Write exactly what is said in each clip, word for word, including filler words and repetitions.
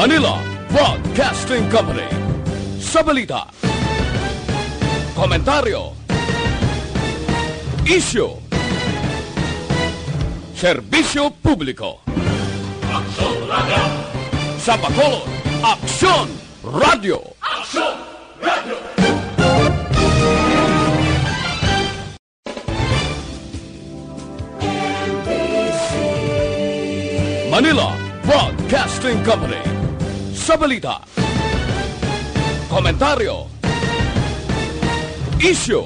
Manila Broadcasting Company. Sa balita, komentaryo, isyu, serbisyo publiko. Aksyon Radio! Sa Bacolod, Aksyon Radio! Aksyon Radio! Manila Broadcasting Company. Sa balita, komentaryo, isyu,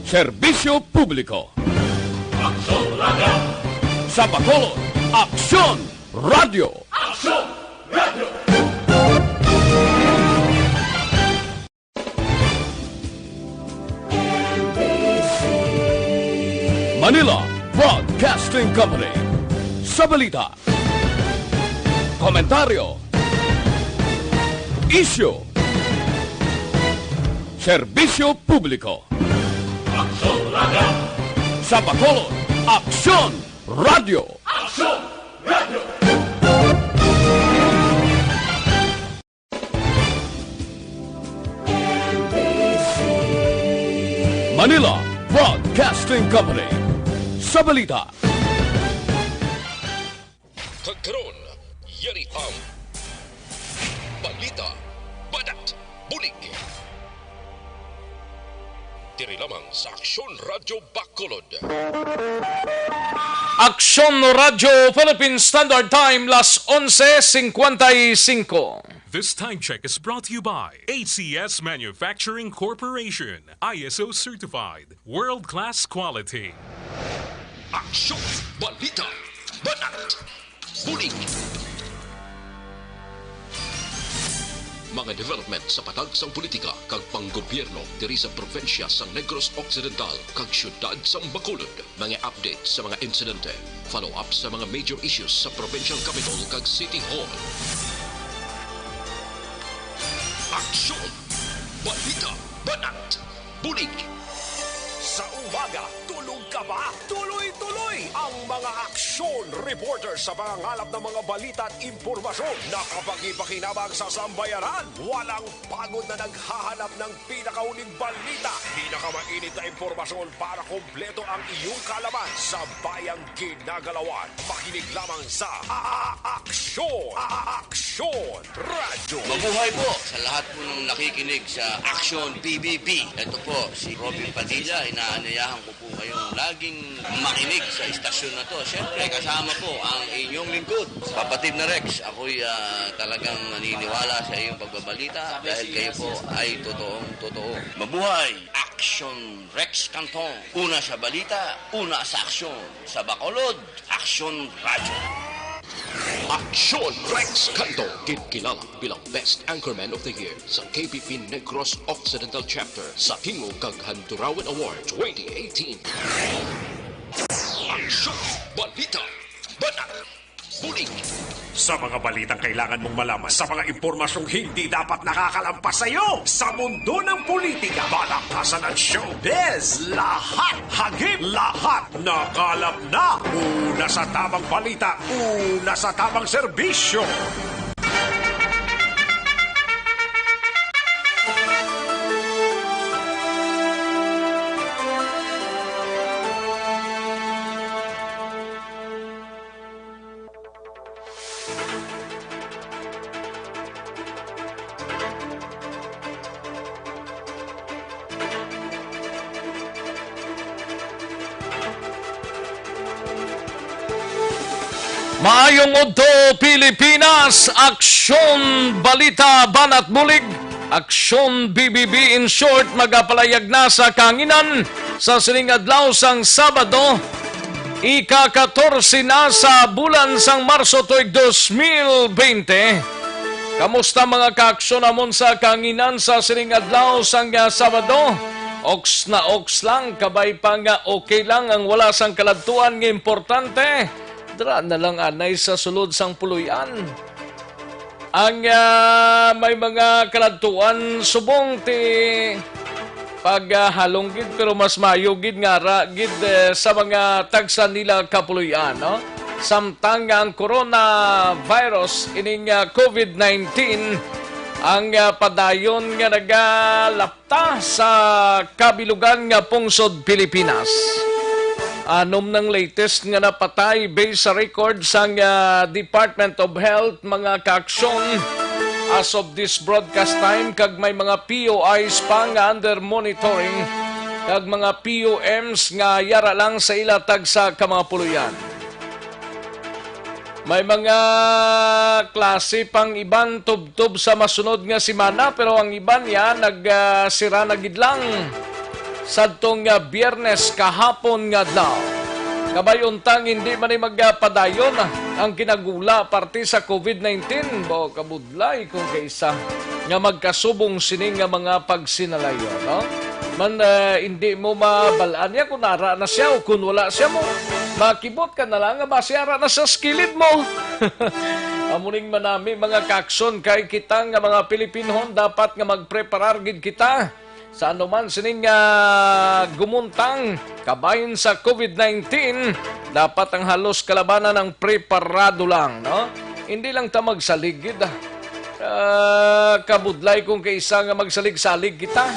serbisyo publiko. Aksyon Radio! Sa Bacolod, Aksyon Radio! Aksyon Radio! Manila Broadcasting Company. Sa balita, komentaryo, isyu, serbisyo publiko. Aksyon Radio! Sa Bacolod, Aksyon Radio! Aksyon Radio! Manila Broadcasting Company. Sa balita, kag karon, yari ang balita, banat, bulig. Diri lamang sa Aksyon Radyo Bacolod. Aksyon Radyo Philippine Standard Time, las onse cincuenta y cinco. This time check is brought to you by A C S Manufacturing Corporation, I S O certified, world-class quality. Aksyon, balita, banat, bulig. Mga development sa patag sang politika kag panggobyerno diri sa probinsya sang Negros Occidental kag siyudad sang Bacolod. Mga update sa mga insidente, follow-up sa mga major issues sa provincial capital kag city hall. Aksyon! Balita! Banat! Bulig! Sa umaga, tulog ka ba? Tuloy-tuloy ang mga aksyon reporter sa pangangalap ng mga balita at impormasyon na kapakipakinabang sa sambayanan. Walang pagod na naghahanap ng pinakauling balita, pinakamainit na impormasyon para kompleto ang iyong kaalaman sa bayang ginagalawan. Makinig lamang sa A-, A-, Aksyon, A-, A-, Aksyon Radyo. Mabuhay po sa lahat po ng nakikinig sa Aksyon P B B. Ito po si Robin Padilla. Inaanyayahan ko po kayong laging makinig sa istasyon na to. Siyempre, kasama po ang inyong lingkod, Kapatid na Rex. Ako'y, ah, talagang naniniwala sa iyong pagbabalita dahil kayo po ay totoong totoo. Mabuhay! Aksyon Rex Cantong. Una sa balita, una sa aksyon. Sa Bacolod, Aksyon Radyo. Aksyon Rex Cantong, ginkilala bilang Best Anchorman of the Year sa K B P Negros Occidental Chapter sa Tingog kag Handurawan Award twenty eighteen. Aksyon, balita, banat, bulig. Sa mga balitang kailangan mong malaman, sa mga impormasyong hindi dapat nakakalampas sa iyo, sa mundo ng politika, balakasan at showbiz, lahat hagip, lahat nakalap na. Una sa tamang balita, una sa tamang serbisyo. Maayong udto, Pilipinas! Aksyon, balita, banat, bulig. Aksyon B B B in short, magapalayag na sa kahanginan sa sining adlaw sang Sabado, ika-katorse na sa bulan sang Marso tuig dos mil bente. Kamusta, mga kaaksyon namon sa kahanginan sa sining adlaw sang, ah, Sabado? Oks na oks lang, kabay pa nga okay lang ang wala sang kaladtuan nga importante. Dira na lang anay sa sulod sang puloy-an. Ang, ah, may mga kaladtuan subong ti paghalong gid, pero mas maayo gid nga ara gid, eh, sa mga tagsa nila kapuloy-an, no? Samtang nga ang coronavirus, ining, ah, covid nineteen, ang, ah, padayon nga nagalapta sa kabilugan nga pungsod Pilipinas. Anom nang latest nga napatay based sa record sang, ah, Department of Health, mga kaaksyon. As of this broadcast time, kag may mga P O Is pa nga under monitoring, kag mga P O Ms nga yara lang sa ila tagsa ka mga puloy-an. May mga klase pang iban tubtob sa masunod nga semana, pero ang iban ya nag, ah, sira na gid lang sadtong, ah, Biyernes kahapon nga adlaw. Kabay unta nga hindi man ni magpadayon ang kinagula parte sa covid nineteen. Bo, kabudlay kung kaisa nga magkasubong sini nga mga pagsinalayo, no? Man, ah, hindi mo mabal-an niya kung ara na siya o kung wala siya mo. Makibot ka na lang nga basi ara na sa kilid mo. Amo ning manami, mga kaaksyon, kay kita nga mga Pilipinhon dapat nga magpreparar gid kita sa anuman sining, ah, gumuntang kabahin sa covid nineteen. Dapat ang halos kalabanan ang preparado lang, no? Hindi lang ta magsalig gid, ah. Ah, kabudlay kung kaisa nga magsalig-salig kita.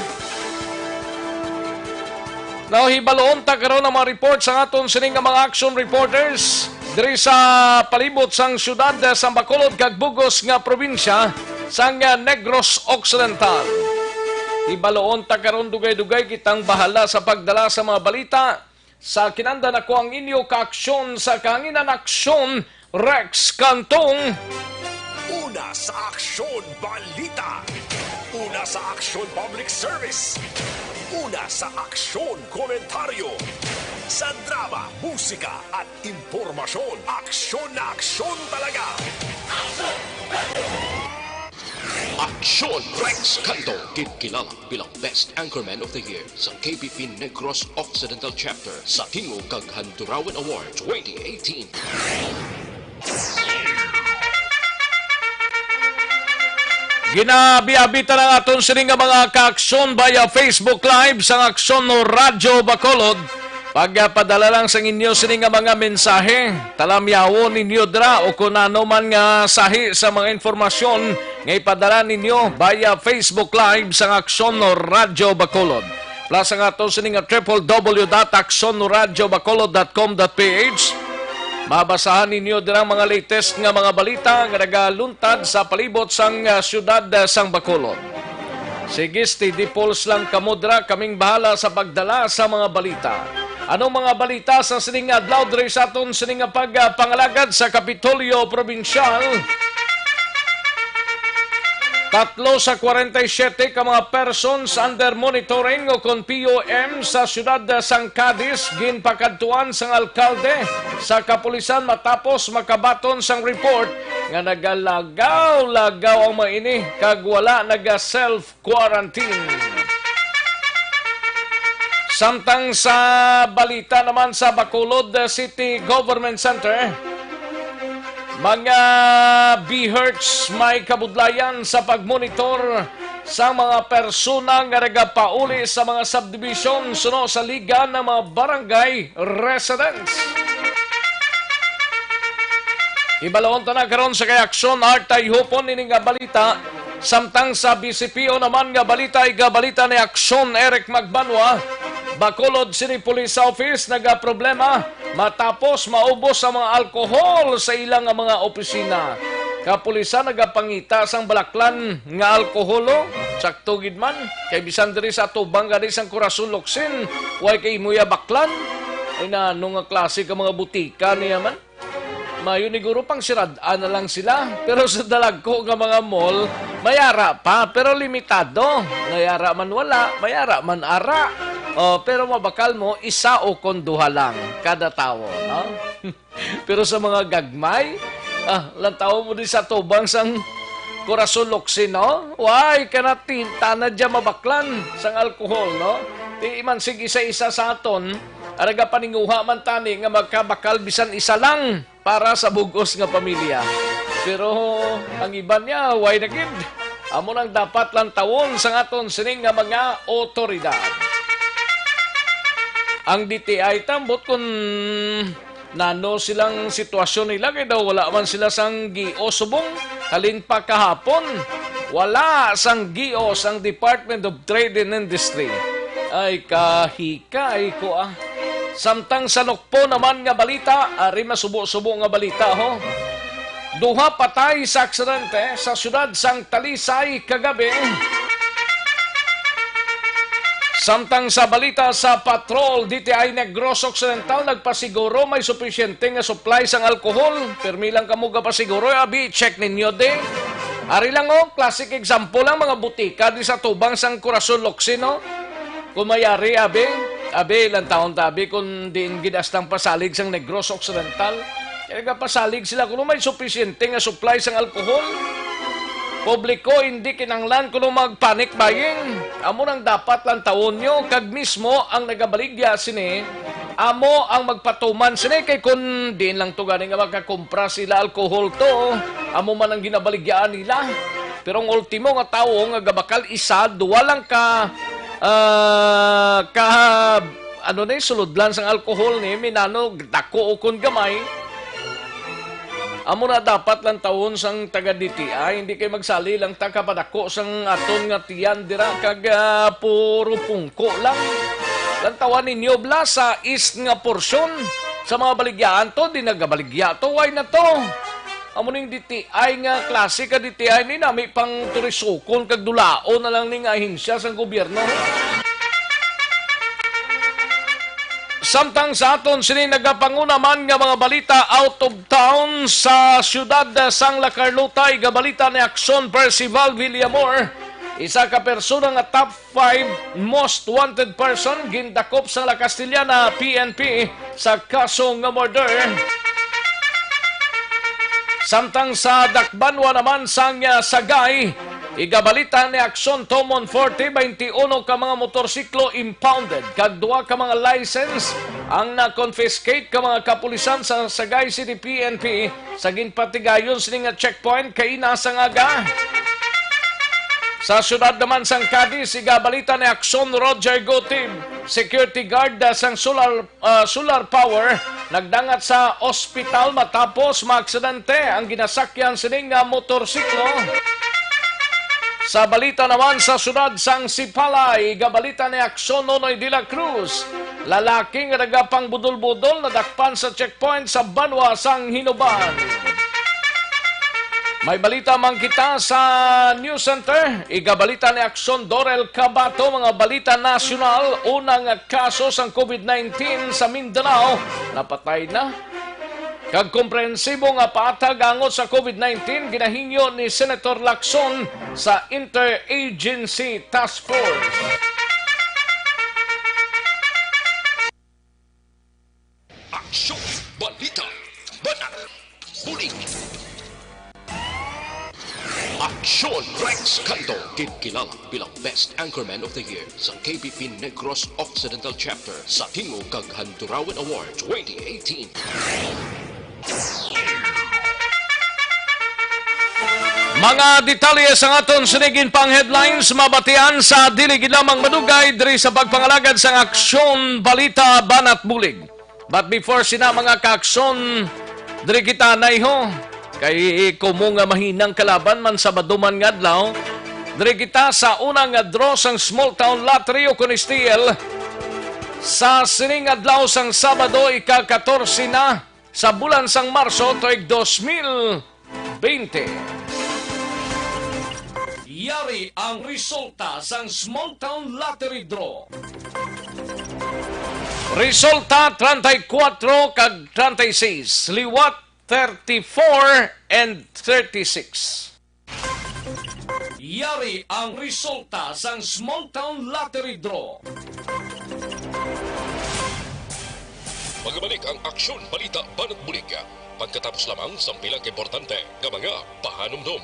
Now, hibaloon ta karon ang mga report sa aton sini nga mga action reporters diri sa palibot sang siyudad sang Bacolod kag bugos nga probinsya sang Negros Occidental. Hibaloon ta karon, dugay-dugay kitang bahala sa pagdala sa mga balita. Sa kinandan ako ang inyo kaaksyon sa kahanginan, Aksyon Rex Cantong. Una sa Aksyon Balita. Una sa Aksyon Public Service. Una sa Aksyon Komentaryo. Sa drama, musika at impormasyon, aksyon na aksyon talaga. Aksyon Rex Cantong, gid kilala bilang Best Anchorman of the Year sa K P P Negros Occidental Chapter sa Tingog kag Handurawan Award twenty eighteen. Ginabi-abi ta lang aton sini nga mga kaaksyon via Facebook Live sang Aksyon no Radyo Bacolod. Pagpadala lang sang inyo sini nga mga mensahe. Talamyawon ninyo dira o kun ano man nga sahi sa mga informasyon nga ipadala ninyo via Facebook Live sang Aksyon no Radyo Bacolod. Plus ang ato sini nga triple W dot aksyon no radyo bacolod dot com dot P H. Mabasahan ninyo dirang mga latest nga mga balita nga nagaluntad sa palibot sang, ah, siyudad, ah, sang Bacolod. Sige, steady pulse lang kamo dira, kaming bahala sa pagdala sa mga balita. Anong mga balita sa sining adlaw diri sa aton sining nga pag, ah, pangalagad sa Kapitolyo Probinsyal? Tatlo sa kwarenta y siyete ka mga persons under monitoring o kon P O M sa siyudad sang Cadiz ginpakadtuan sang alkalde sa kapulisan matapos makabaton sang report nga nagalagaw-lagaw ang mga ini kag wala naga-self quarantine. Samtang sa balita naman sa Bacolod City Government Center, mga B H E R Ts may kabudlayan sa pagmonitor sa mga persona nga nagapauli sa mga subdivision suno sa liga ng mga barangay residents. Ibalon ta na karon sa kay Aksyon Art Tayhupon ini nga balita. Samtang sa B C P O naman nga balita, igabalita ni Aksyon Eric Magbanwa, Bacolod City Police Office nagaproblema matapos maubos ang mga alkohol sa ila nga mga opisina. Kapulisan nagapangita sang balaklan nga alkoholo. Sakto gid man, kay bisan diri sa atubang gani sang Corazon Locsin, way kay muya baklan. Ay na, ano nga klase ka mga butika niya man? Mayo ni guro pang sirad-an na lang sila. Pero sa dalagko nga mga mall, may ara pa, pero limitado. May ara man wala, may ara man ara. Oh, pero mabakal mo, isa o kon duha lang kada tawo, no? Pero sa mga gagmay, ah, lantaw mo di sa tubang sang Corazon Locsin, no? Way, kana tinta na dyan mabaklan sang alkohol, no? Di man sig isa-isa sa aton, araga paninguha man tani nga magkabakal bisan isa lang para sa bugos nga pamilya. Pero ang iban niya, way na gid. Amo nang dapat lantawon sang aton sining nga mga otoridad. Ang D T I tambot kun Nano silang sitwasyon nila kay daw wala man sila sang G O subong halin pa kahapon. Wala sang G O sang Department of Trade and Industry. Ay, kahikay ko, ah. Samtang sa Nokpo naman nga balita, ari masubo-subo nga balita, ho. Duha patay sa aksidente sa siyudad sang Talisay kagabi. Samtang sa balita sa Patrol, D T I Negros Occidental nagpasiguro may supisyente nga supply sang alcohol. Pirmi lang kamo gapasiguro, abi, check ninyo di. Ari lang, oh, classic example ang mga butika di sa tubang sang Corazon Locsin, no? Kung may ari, abi, abi, ilang taon ta, abi, kung diin gid astang pasalig sang Negros Occidental. Kaya nagapasalig sila kung may supisyente nga supply sang alcohol. Publiko, hindi kinanglan kuno mag-panic buying. Amo nang dapat lantawon nyo, kag mismo ang nagabaligya sini, amo ang magpatuman sini, kay kun diin lang to gani nga makakumpra sila alcohol to, amo man ang ginabaligyaan nila. Pero ang ultimo nga tawo nga gabakal isa, duwa lang ka, ah, ka, ano ni, sulodlan sang alcohol ni, minano, dako o kon gamay. Amo na dapat lantawon sang taga D T I, hindi kay magsali lang ta kapadako sang aton nga tiyan dira kag, ah, puro pungko lang. Lantawan ninyo bala sa east nga porsyon sa mga baligyaan to, di nagabaligya to, why na to? Amo ning D T I nga klase ka D T I ni nami pang turisukon kag dulaon na lang ning ahensya sang gobyerno. Samtang sa aton sini nagapanguna man nga mga balita out of town, sa siyudad sang La Carlota, igabalita ni Aksyon Percival Villamor, isa ka persona nga top five most wanted person gindakop sang La Castellana P N P sa kaso nga murder. Samtang sa dakbanwa naman sang, ah, Sagay, igabalita ni Aksyon Tomon Forte, twenty-one ka mga motorsiklo impounded kag duha ka mga license ang na-confiscate ka mga kapulisan sa Sagay City P N P sa ginpatigayon sini nga checkpoint kaina sang aga. Sa siyudad naman sang Cadiz, igabalita ni Aksyon Roger Gutib, security guard, ah, sang Solar, ah, Solar Power, nagdangat sa ospital matapos maaksidente ang ginasakyan sini nga motorsiklo. Sa balita naman sa siyudad sang Sipalay, igabalita ni Aksyon Nonoy de la Cruz, lalaki nga nagapangbudol-budol nadakpan sa checkpoint sa banwa sang Hinoban. May balita man kita sa News Center. Igabalita ni Aksyon Dorel Cabato, mga balita nasyonal. Unang kaso sang COVID nineteen sa Mindanao, napatay na. Kag komprehensibo nga paatag angot sa COVID nineteen ginahingyo ni Senator Lacson sa Interagency Task Force. Aksyon, balita, banat, bulig. Aksyon Rex Canto, ginkilala bilang Best Anchorman of the Year sa K B P Negros Occidental Chapter sa Tingog kag Handurawan Award twenty eighteen. Mga detalye sang aton sini nga pang headlines mabatian sa dili gid lamang madugay diri sa pagpangalagad sang Aksyon Balita Banat Bulig. But before sina, mga kaaksyon, diri kita anay ho. Kay kumo nga mahinang kalaban man Sabado man nga adlaw, diri kita sa una nga draw sang Small Town Lottery o kon S T L. Sa sining adlaw sang Sabado, ika-katorse na sa bulan sang Marso, tuig dos mil bente. Yari ang resulta sang Small Town Lottery Draw. Resulta, treinta y cuatro kag treinta y seis, liwat thirty-four and thirty-six. Yari ang resulta sang Small Town Lottery Draw. Magbalik ang Aksyon Balita Banat Bulig pagkatapos lamang sang pila ka importante nga mga pahanumdom.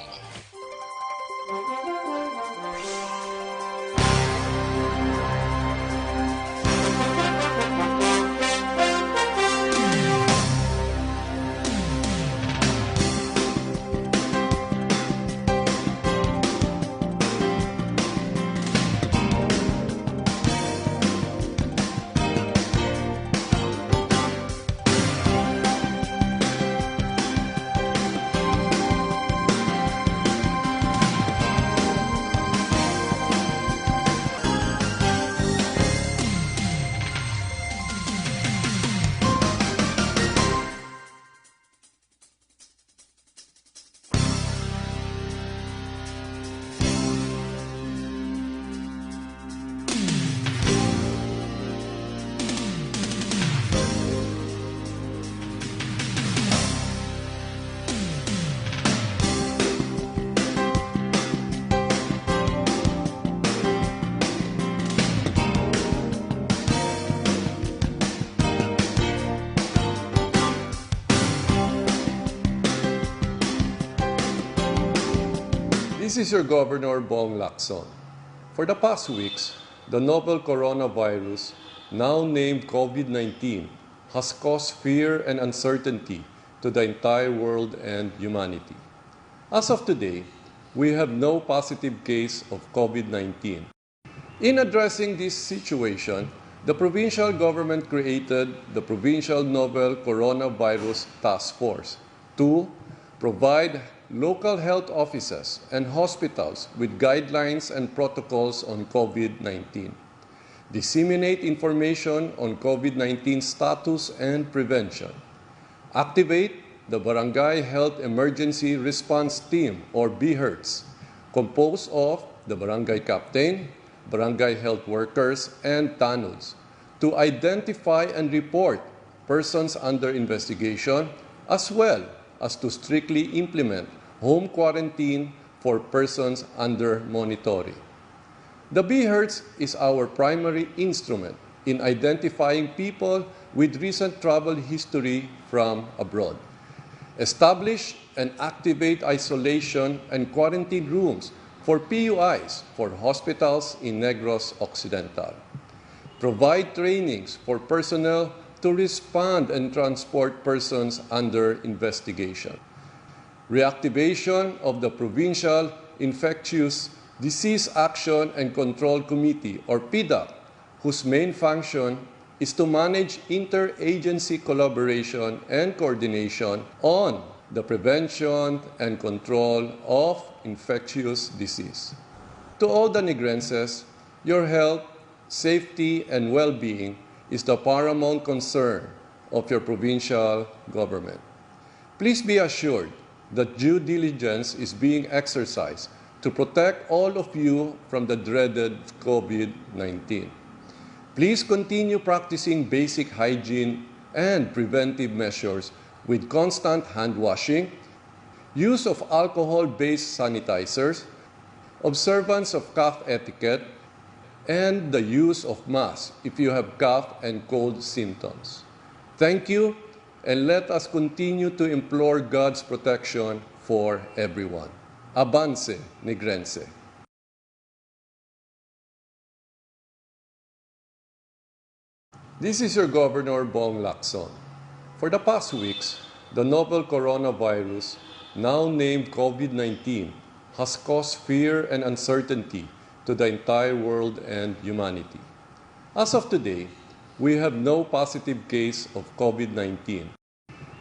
This is your Governor Bong Lacson. For the past weeks, the novel coronavirus, now named COVID nineteen, has caused fear and uncertainty to the entire world and humanity. As of today, we have no positive case of COVID nineteen. In addressing this situation, the provincial government created the Provincial Novel Coronavirus Task Force to provide local health offices and hospitals with guidelines and protocols on COVID nineteen, disseminate information on COVID nineteen status and prevention, activate the Barangay Health Emergency Response Team, or BHERTs, composed of the barangay captain, barangay health workers, and tanods to identify and report persons under investigation, as well as to strictly implement home quarantine for persons under monitoring. The BHERTs is our primary instrument in identifying people with recent travel history from abroad. Establish and activate isolation and quarantine rooms for P U Is for hospitals in Negros Occidental. Provide trainings for personnel to respond and transport persons under investigation. Reactivation of the Provincial Infectious Disease Action and Control Committee, or PIDAC, whose main function is to manage interagency collaboration and coordination on the prevention and control of infectious disease. To all the Negrenses, your health, safety, and well-being is the paramount concern of your provincial government. Please be assured that due diligence is being exercised to protect all of you from the dreaded COVID nineteen. Please continue practicing basic hygiene and preventive measures with constant hand washing, use of alcohol-based sanitizers, observance of cough etiquette, and the use of masks if you have cough and cold symptoms. Thank you, and let us continue to implore God's protection for everyone. Abante, Negrense. This is your Governor Bong Lacson. For the past weeks, the novel coronavirus, now named COVID nineteen, has caused fear and uncertainty to the entire world and humanity. As of today, we have no positive case of COVID nineteen.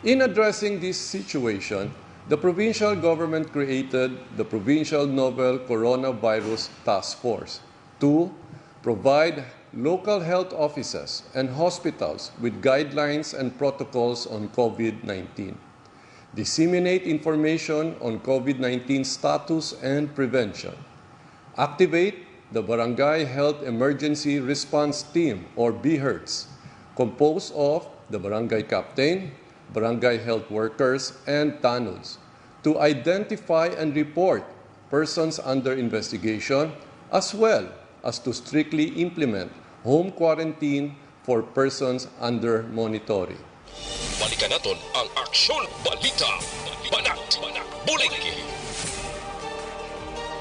In addressing this situation, the provincial government created the Provincial Novel Coronavirus Task Force to provide local health offices and hospitals with guidelines and protocols on COVID nineteen, disseminate information on COVID nineteen status and prevention, activate the Barangay Health Emergency Response Team, or BHERTs, composed of the barangay captain, barangay health workers, and tanods to identify and report persons under investigation, as well as to strictly implement home quarantine for persons under monitoring. Balikan naton ang Aksyon Balita. Banat, bulig.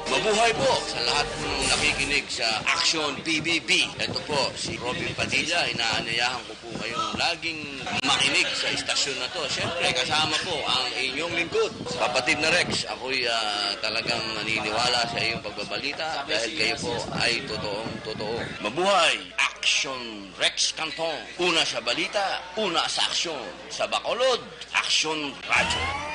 Mabuhay po sa lahat ng nakikinig sa Aksyon P B B. Ito po si Robin Padilla. Inaanyayahan ko po kayong laging makinig sa istasyon na to. Siyempre, kasama po ang inyong lingkod, Kapatid na Rex. Ako'y, ah, talagang naniniwala sa iyong pagbabalita dahil kayo po ay totoong totoo. Mabuhay! Aksyon Rex Cantong. Una sa balita, una sa aksyon. Sa Bacolod, Aksyon Radyo.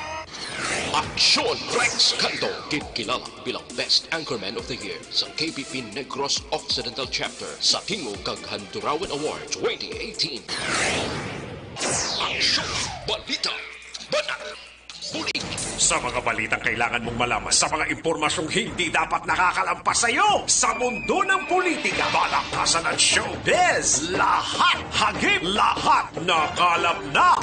Aksyon Rex Cantong, ginkilala bilang Best Anchorman of the Year sa K B P Negros Occidental Chapter sa tingog kag Handurawan Award twenty eighteen. Aksyon, balita, banat, bulig. Sa mga balitang kailangan mong malaman, sa mga impormasyong hindi dapat nakakalampas sa iyo, sa mundo ng politika, balaktasan at showbiz, lahat hagip, lahat nakalap na.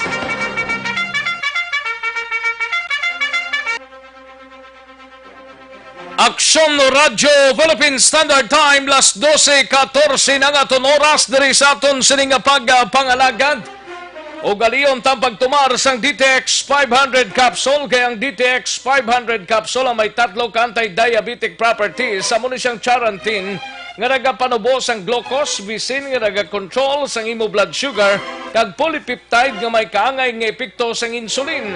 Aksyon Radyo Philippine Standard Time, las dose katorse na nga aton oras diri sa aton sini nga pagpangalagad. Ugalion ta ang pagtumar sang D T X five hundred capsule, kay ang D T X five hundred capsule ang may tatlo ka anti-diabetic properties, amo ni siyang charantin nga nagapanubo sang glucose, bisin nga nagakontrol sang imo blood sugar, kag polypeptide nga may kaangay nga epekto sang insulin.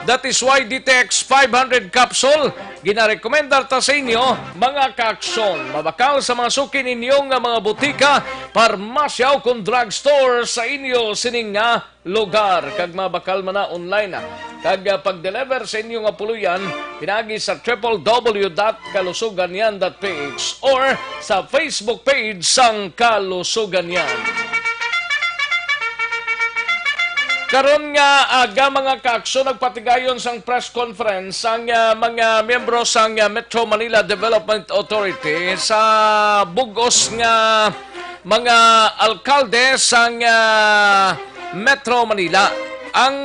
That is why D T X five hundred capsule ginarekomendar ta sa inyo, mga kaaksyon. Mabakal sa mga suki ninyo nga mga butika, parmasya, o kon drugstore sa inyo sining nga lugar, kag mabakal man na online, ah. Kag, ah, pag-deliver sa inyo nga puloy-an pinaagi sa triple W dot kalusugan yan dot P H or sa Facebook page sang Kalusugan Yan. Karon nga aga, mga kaaksyon, nagpatigayon sang press conference ang, ah, mga miyembro sang, ah, Metro Manila Development Authority sa bug-os nga mga alkalde sang, ah, Metro Manila. Ang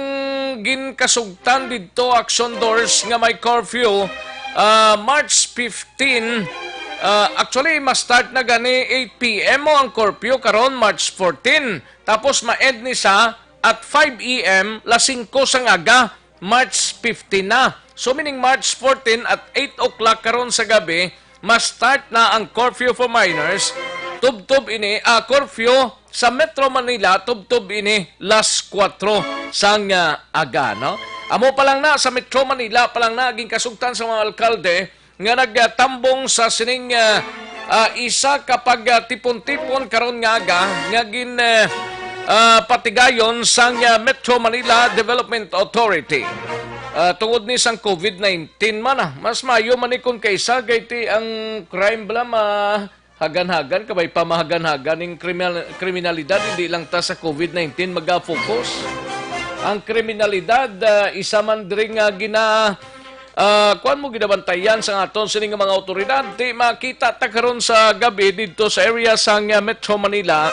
ginkasugtan didto, Aksyon Dors, nga may curfew, ah, March fifteen. Ah, actually, ma-start na gani eight P M mo ang curfew karon, March fourteen. Tapos ma-end ni sa at five A M, las singko sang aga, March fifteen na. So, meaning March fourteen at eight o'clock karon sa gabi, ma-start na ang curfew for minors. Tubtob ini, ah, curfew sa Metro Manila, tubtob ini las kuwatro sang, ah, aga, no? Amo pa lang na, sa Metro Manila pa lang na, ginkasugtan sa mga alkalde nga nagtambong sa sining, ah, ah, isa ka pag, ah, tipon-tipon karon nga aga nga gin, ah, ah, patigayon sang, ah, Metro Manila Development Authority. Ah, tungod ni sang COVID nineteen man, ah, mas maayo man ni kon kaysa kay ti ang crime bala ma-, hagan-hagan, kabay pa mahagan-hagan ning kriminal-, kriminalidad, hindi lang ta sa COVID nineteen maga-focus. Ang kriminalidad, ah, isa man diri nga gina-, ah, kuwan mo, ginabantayan sa aton sini nga mga awtoridad. Ti makita ta karon sa gabi didto sa area sang, ah, Metro Manila,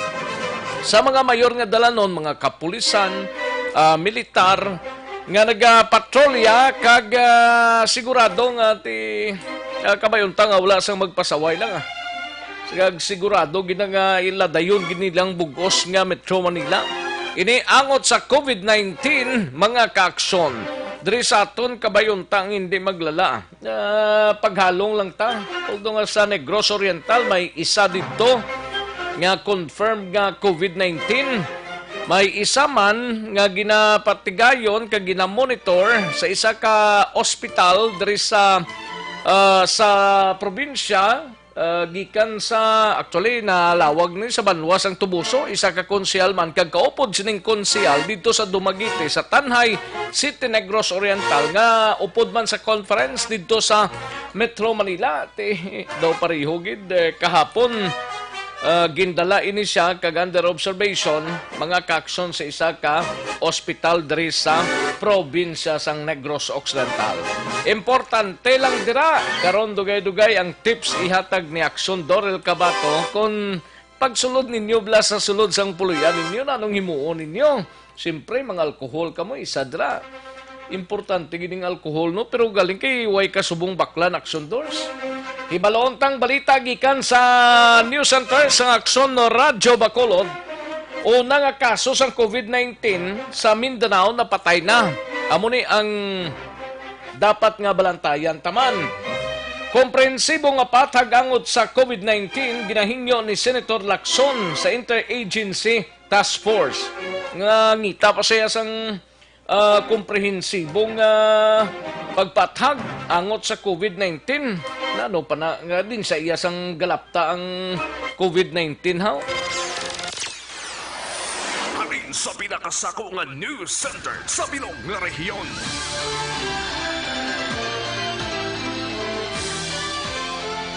sa mga mayor nga dalanon, mga kapulisan, ah, militar, nga nagapatrolya kag, ah, sigurado nga ti, ah, kabay unta nga wala sang magpasaway lang, ah. Kag sigurado gid na nga iladayon gid nilang bug-os nga Metro Manila. Ini angot sa COVID nineteen, mga kaaksyon. Diri sa aton, kabay unta ang hindi maglala. Ah, paghalong lang ta. Although nga sa Negros Oriental, may isa didto nga confirmed nga COVID nineteen. May isa man nga ginapatigayon kag ginamonitor sa isa ka ospital diri sa, ah, sa probinsya, ah, gikan sa, actually, nalawag ni sa banwa sang Toboso, isa ka konsehal man kag kaupod sining konsehal didto sa Dumaguete, sa Tanjay City, Negros Oriental, nga upod man sa conference didto sa Metro Manila. Ti, daw pareho gid, eh, kahapon, ah, gindala ini siya kag under observation, mga kaaksyon, sa isa ka ospital diri sa probinsya sang Negros Occidental. Importante lang dira, karon dugay-dugay ang tips ihatag ni Aksyon Dorel Cabato. Kon pagsulod ninyo bala sa sulod sang puloy-an ninyo, nanong himuon ninyo? Siyempre, mga alkohol kamo, isa dira. Importante gid ang alkohol, no? Pero galing kay way kasubong baklan, Aksyon Dors. Hibaluon tang balita gikan sa News Center sang Aksyon Radyo Bacolod. Una nga kaso sang COVID nineteen sa Mindanao napatay na. Amo ni ang dapat nga balantayan taman. Komprehensibo nga pathag angot sa COVID nineteen ginahingyo ni Senator Lacson sa Interagency Task Force. Nga ngita pa siya sang, ah, komprehensibong, ah, pagpathag angot sa COVID nineteen. Nano pa na nga din sa iya sang galapta ang COVID nineteen, ha? Halin sa pinakasako nga news center sa bilog nga rehiyon.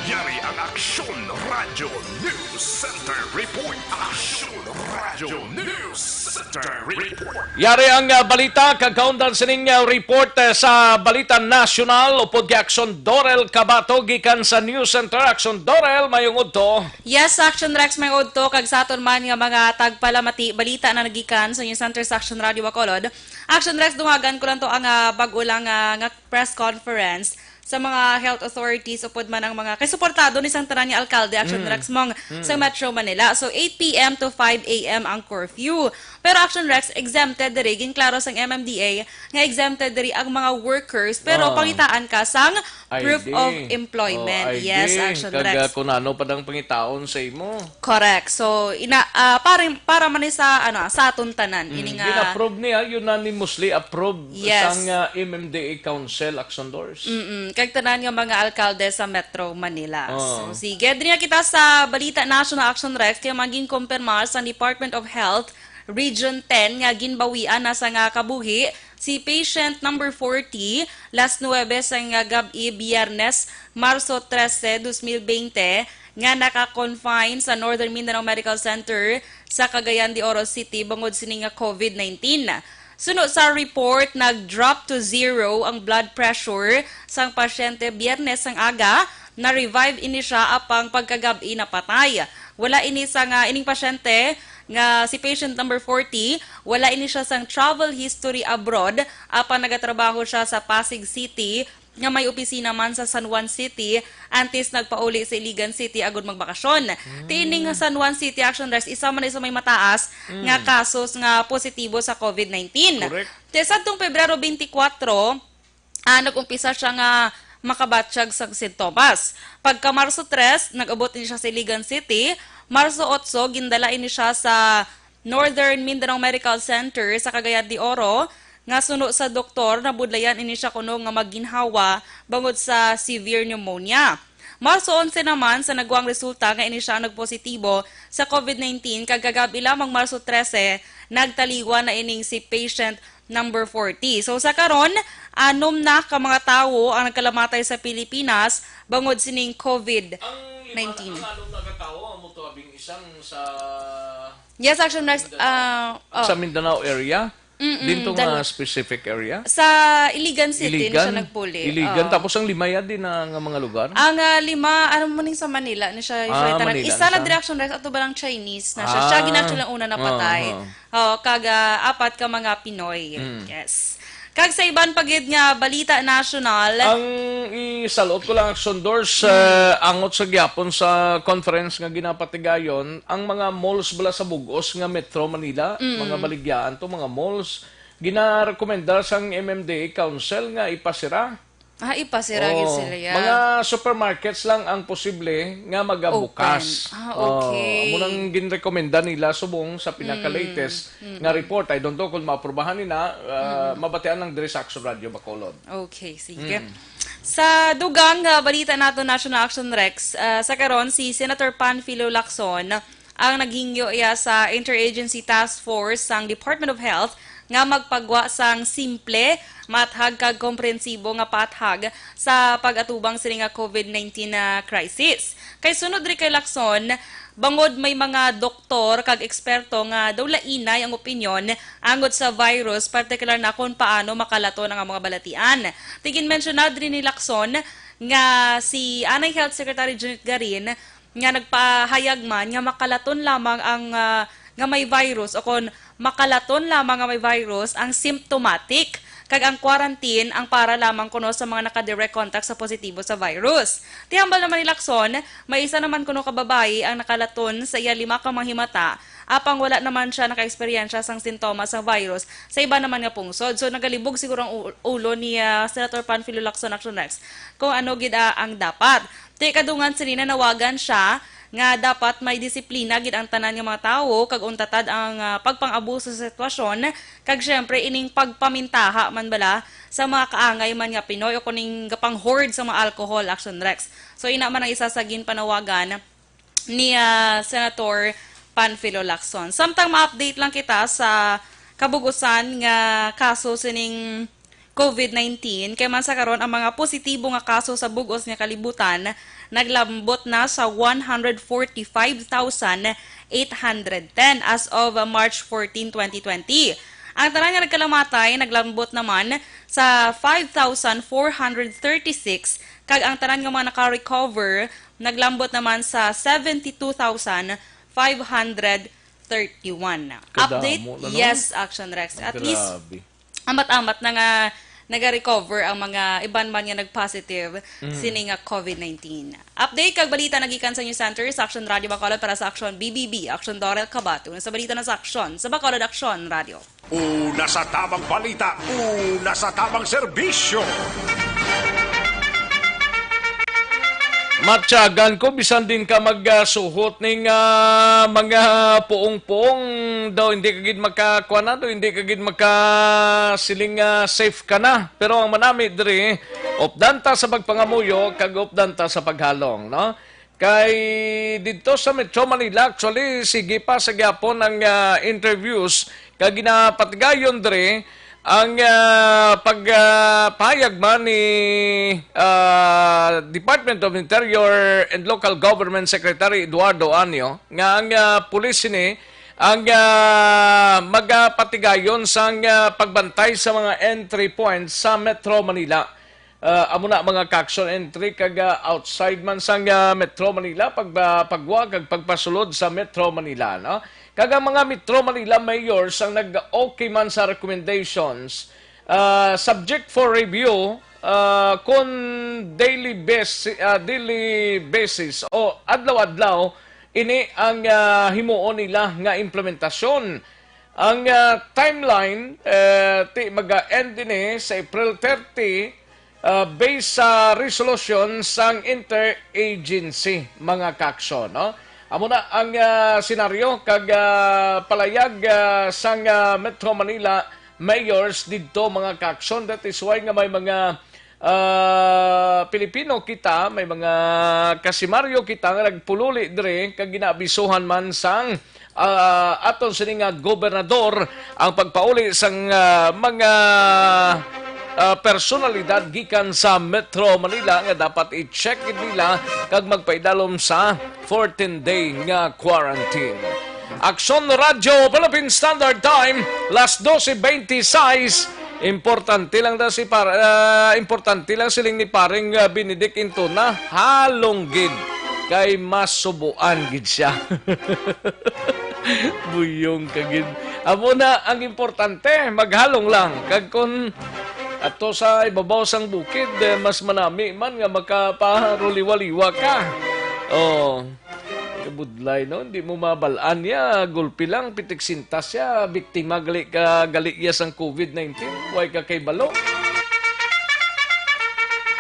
Yari ang Aksyon Radyo News Center Report. Aksyon Radyo News Center Report. Yari ang, ah, balita, kag kaundan sining, ah, report, eh, sa balita nasyonal, upod kay Aksyon Dorel Cabato gikan sa News Center. Aksyon Dorel, mayong udto. Yes, Action Rex, may udto, kag sa aton man nga mga tagpalamati, balita na nagikan sa News Center sa Action Radio Bacolod. Action Rex, dungagan ko lang to ang, ah, bag-o lang, ah, nga press conference sa mga health authorities upod man ang mga kay suportado ni sang tanan nga alkalde, Action Mm. Rex, mong Mm. sa Metro Manila. So, eight p m to five a m ang curfew. Pero, Action Rex, exempted diri, ginklaro sang M M D A nga exempted diri ang mga workers, pero Oh. pangitaan ka sang proof I D. of employment. Oh, I D. Yes, Action Kag, Rex. ah, kung ano pa dang pangitaon sa imo. Correct. So, ina, ah, para, para man ni sa, ano, sa aton tanan, Mm, ini nga gin-approve niya, unanimously approved Yes. sang, ah, M M D A Council, Action Doors. Mm-mm. Kag tanan nga mga alkalde sa Metro Manila. Oo. So, sige, diri na kita sa balita national, Action Rex, kay magin kumpirmar sa Department of Health Region ten nga ginbawian na sa nga kabuhi si patient number forty, las nuwebe sa nga gab-i, Biyernes, Marso trese, dos mil bente, nga naka-confine sa Northern Mindanao Medical Center sa Cagayan de Oro City bangod sini nga covid nineteen. Suno sa report, nag-drop to zero ang blood pressure sang pasyente Biyernes sang aga. Na-revive ini siya, apang pagkagab-i napatay. Wala ini sa nga ining pasyente nga si patient number forty, wala ini siya sang travel history abroad, apang nagatrabaho siya sa Pasig City nga may opisina man sa San Juan City, antes nagpauli sa Iligan City agud magbakasyon. Tining San Juan City, Action Rex, isa man sa may mataas nga Mm. kasos nga positibo sa covid nineteen. Correct. Te, sadtong Pebrero twenty-four, ah, nag-umpisa siya nga makabatyag sang sintomas. Pagka Marso tres, nag-abot ini siya sa Iligan City. Marso otso, gindala ini siya sa Northern Mindanao Medical Center sa Cagayan de Oro, nga suno sa doktor, nabudlayan ini siya kuno nga magginhawa bangod sa severe pneumonia. Marso onse naman, sa nagwang resulta nga ini siya ang nagpositibo sa covid nineteen, kag kagab-i lamang, Marso trese, nagtaliwan na ining si patient number forty. So, sa karon, anom na ka mga tawo ang nagkalamatay sa Pilipinas bangod sining covid nineteen. Ang lima na, ang anom na ka tawo, amo to abing isang sa Yes, Action Rex, Mindanao? ah, oh. Sa Mindanao area? Mm-mm, Dito nga dal- specific area? Sa Iligan City ni siya Iligan? nagpuli. Iligan. Oo. Tapos ang lima ya din na nga mga lugar? Ang, ah, lima, ano mo ning sa Manila ni siya, Ah, usually tanan. Manila Isa na na siya? Direction, Rex, ato ba lang Chinese na siya? Siya Ah. gina-, actually ang una napatay. Ah, ah. Oh, kag, ah, apat ka mga Pinoy. Mm. Yes. Kag sa iban pa gid nga balita national. Ang isalot ko lang, Action Doors, Mm. ah, angot sa gyapon sa conference nga ginapatigayon, ang mga malls bala sa bug-os nga Metro Manila, Mm. mga baligyaan to, mga malls, ginarekomendar sang M M D A Council nga ipasira. Ah, ipasira gid Oh, sila, yeah. mga supermarkets lang ang posible nga magabukas. Open. Ah, Oh, okay. amo nang ginrekomenda nila subong sa pinaka-latest Mm, mm, nga mm. report. I don't know kung maaprubahan nila, ah, Mm. mabatian lang diri sa Action Radio Bacolod. Okay, sige. Mm. Sa dugang nga balita nato, National Action Rex, ah, sa karon, si Senator Panfilo Lacson ang naghingyo iya sa Interagency Task Force sang Department of Health nga magpagwa sang simple, maathag kag komprehensibo nga paathag sa pag-atubang sini nga covid nineteen na crisis. Kay sunod diri kay Lacson, bangod may mga doktor kag eksperto nga daw lainay ang opinyon angot sa virus, partikular na kon paano makalaton ang mga balatian. Ti ginmensyona diri ni Lacson nga si anay Health Secretary Janet Garin nga nagpahayag man nga makalaton lamang ang, ah, nga may virus o kon makalaton lamang nga may virus ang symptomatic, kag ang quarantine ang para lamang kuno sa mga naka-direct contact sa positibo sa virus. Ti hambal naman ni Lacson, may isa naman kuno ka babayi ang nakalaton sa iya lima ka mga himata, apang wala naman siya naka-eksperyensya sang sintomas sang virus sa iba naman nga pungsod. So, nagalibog siguro ang u-, ulo ni, ah, Senator Panfilo Lacson, Action Rex, kung ano gid, ah, ang dapat. Ti kadungan sini, nanawagan siya nga dapat may disiplina gid ang tanan nga mga tawo, kag untatad ang, ah, pagpang-abuso sa sitwasyon, kag siyempre ining pagpamintaha man bala sa mga kaangay man nga Pinoy o kuning gapang-hoard sa mga alcohol, Action Rex. So, ina man ang isa sa ginpanawagan ni, ah, Senator Panfilo Lacson. Samtang ma-update lang kita sa kabug-usan nga kaso sining covid nineteen, kay man sa karon ang mga positibo nga kaso sa bug-os nga kalibutan naglambot na sa one hundred forty-five thousand eight hundred ten as of March fourteen, twenty twenty. Ang tanan nga nagkalamatay naglambot naman sa five thousand four hundred thirty-six, kag ang tanan nga mga naka-recover naglambot naman sa seventy-two thousand five hundred thirty-one. Kadamo Update? na, no? Yes, Action Rex. At least, Grabe. amat-amat na nga Nagarecover ang mga iban man nga nag-positive Mm. sini nga COVID nineteen. Update kag balita nagikan sa News Center sa Action Radio Bacolod para sa Action B B B, Action Dorel Kabato. Sa balita na sa Action, sa Bacolod Action Radio. Una sa tamang balita, una sa tamang serbisyo. Matyagan ko, bisan din ka magsuhot ning, ah, mga puong-puong, daw hindi ka gid makakuan na, daw hindi ka gid makasiling nga safe ka na. Pero ang manami diri, updan ta sa pagpangamuyo, kag updan ta sa paghalong, no? Kay didto sa Metro Manila, actually, sige pa sa gyapon ang, ah, interviews, kag ginapatigayon diri ang, ah, pag, ah, pahayag man ni, ah, Department of Interior and Local Government Secretary Eduardo Anyo nga ang, ah, pulis sini ang, ah, magapatigayon sang, ah, pagbantay sa mga entry points sa Metro Manila. Ah, amo na, mga ka-action, entry kag, ah, outside man sang, ah, Metro Manila, pag, ah, pagwa kag pagpasulod sa Metro Manila, no? Kag ang mga Metro Manila mayors ang nag-okay man sa recommendations, ah, subject for review, ah, kung daily bas-, ah, daily basis o adlaw-adlaw ini ang, ah, himuon nila nga implementasyon. Ang, ah, timeline, eh, ti maga-end ini sa April thirty, ah, based sa resolution sang interagency, mga ka-action, no? Amo na ang, ah, senaryo kag, ah, palayag, ah, sang, ah, Metro Manila mayors didto, mga ka-action. That is why nga may mga, ah, Pilipino kita, may mga kasimaryo kita nga nagpululi diri kag ginaabisuhan man sang, ah, aton sini nga gobernador ang pagpauli sang, ah, mga, ah, personalidad gikan sa Metro Manila nga dapat i-check nila kag magpaidalom sa fourteen-day nga quarantine. Aksyon Radyo Philippine Standard Time, las doce veintiseis. Importante lang daw si par-, ah, importante lang siling ni paring, ah, Benedict Intona. Halong gid. Kay masubuan gid siya. Buyong ka gid. Amo na ang importante, maghalong lang. Kag kun ato sa ibabaw sang bukid, eh, mas manami man nga makaparuliwa-liwa ka. Oh. Kabudlay, no? Hindi mo mabal-an niya. Gulpi lang, pitik sintas siya. Biktima gali ka, gali iya sang COVID nineteen. Way ka kay balo.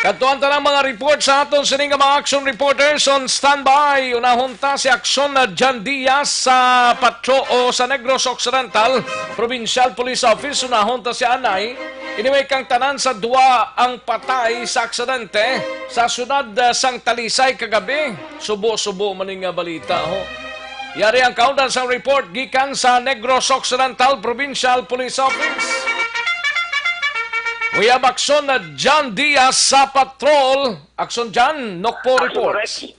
Kadtuan ta ng mga report sa aton sini nga mga action reporters on standby. Unahon ta si Aksyon na John Diaz sa Patro o sa Negros Occidental Provincial Police Office. Unahon ta si Anay. Anyway, kang tanan sa duwa ang patay sa aksidente sa siyudad, ah, sang Talisay kagabi. Subo-subo man ni nga balita, ho. Yari ang kaundan sang report gikan sa Negros Occidental Provincial Police Office. Uyab aksyon na John Diaz sa patrol. Aksyon John, Nokpo Aksyon Reports. Rex.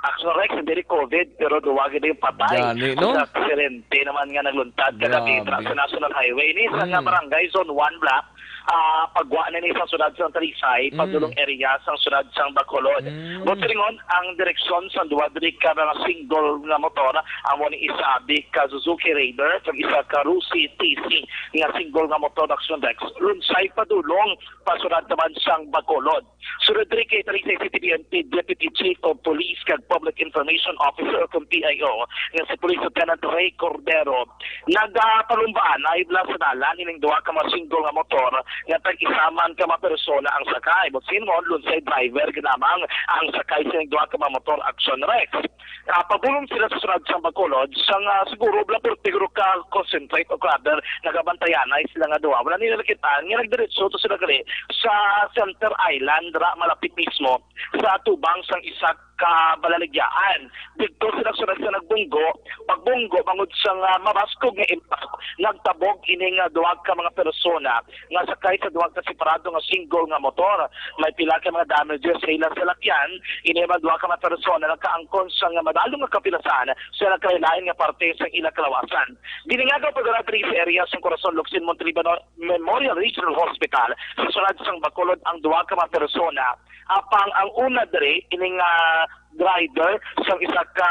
Aksyon Rex, hindi rin COVID, pero duwa gid yung patay. Gani, no? Sa aksidente naman nga nagluntad kagabi Grabe. Sa National Highway. Ni sa nga Mm. barangay, Zone one block, ah, pagwa na ni sa siyudad sa Talisay, Mm. padulong area sa siyudad sa Bacolod. Mm. Buot silingon, ang direksyon sa duwa diri ka mga single nga motor, amo ni isa abi ka Suzuki Raider, kag isa ka Rusi T C nga single nga motor, Aksyon Rex. Lunsay padulong, pa siyudad naman sang Bacolod. Sunod diri kay Talisay City P N P Deputy Chief of Police kag Public Information Officer o kung P I O nga si Police Lieutenant Ray Cordero, nagapalumbaan na ibla sa dalan ining duha ka mga single nga motor nga tag-isa man ka mga persona ang sakay. Buot silingon, lunsay driver gid lamang ang sakay sa ining duha ka mga motor, Aksyon Rex. Ah, padulong sila sa siyudad sa Bacolod, sa nga siguro wala pertigro ka concentrate o clutter, nagabantayanay sila nga duha. Wala nila nakita nga nagdiretso to sila gali sa Center Island, ra malapit mismo sa tubang sang isa ka balaligyaan. Didto sila sunod sa nagbunggo, pagbunggo bangod sa nga mabaskog nga impact, nagtabog ini nga duha ka mga persona nga sakay sa duha ka separado nga single nga motor. May pila ka mga damages sa ilang salakyan. Ini mga duha ka mga persona nagkaangkon sa nga madalom nga kapilasan sa nagkalain-lain nga parte sa ilang kalawasan. Dinhi nga daw pagdala diri sa area sa Corazon Locsin Montelibano Memorial Regional Hospital sa siyudad sang Bacolod ang duha ka mga persona. Apang ang una diri, ining, ah, driver sang isa ka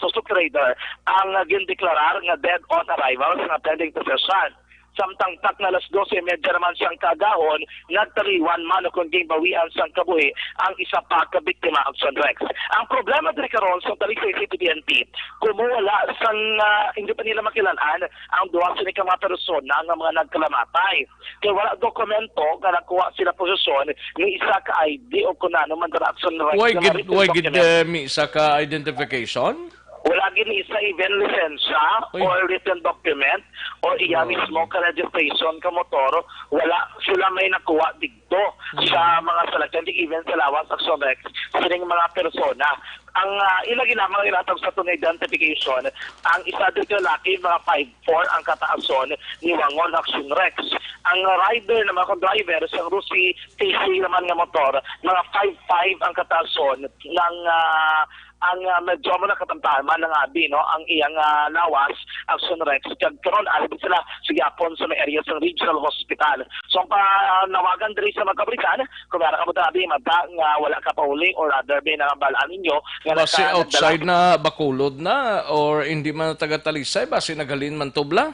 Suzuki Raider ang, ah, gindeklarar nga dead on arrival sa pending possession. Samtang takna alas dose y media naman sang kaagahon, nagtaliwan man o kon ginbawian sang kabuhi ang isa pa ka biktima, Action Rex. Ang problema diri karon sa Talisay City P N P, kumuwala sang, ah, hindi pa nila makilan-an ang duha sini ka mga persona nga mga nagkalamatay. Kay wala dokumento nga nakuha sila posesyon ni isa ka I D o kon ano man dira, Action Rex, Way nga mga gid, written way gid, document. Eh, may isa ka identification? Wala gid ni isa even lisensya Uy. Or written document or iya Oo. Mismo ka registration ka motor. Wala sila may nakuha digto Mm. Sa mga salakyan, di even sa lawas, Action Rex, sining mga persona. Ang, ah, ila ginamang ilatag sa itong identification, ang isa dito lalaki, mga five four ang kataason, niwangon, Action Rex. Ang rider naman, kung driver, sang Rusi T C naman nga motor, mga five five ang kataason ng, ah, ang, ah, medyo mo nakatamtaman ng abi, no, ang iyang, ah, lawas, Action Rex. Kag karon, ari sila sa gyapon sa may area sa regional hospital. So, ang panawagan diri sa mga kabrikan, kung meron ka mo tabi, mata nga wala ka pauli or other may nangabalaan ninyo nga Basi naka-, outside nagdala na Bacolod na or hindi man taga Talisay, basi naghalin man tubla?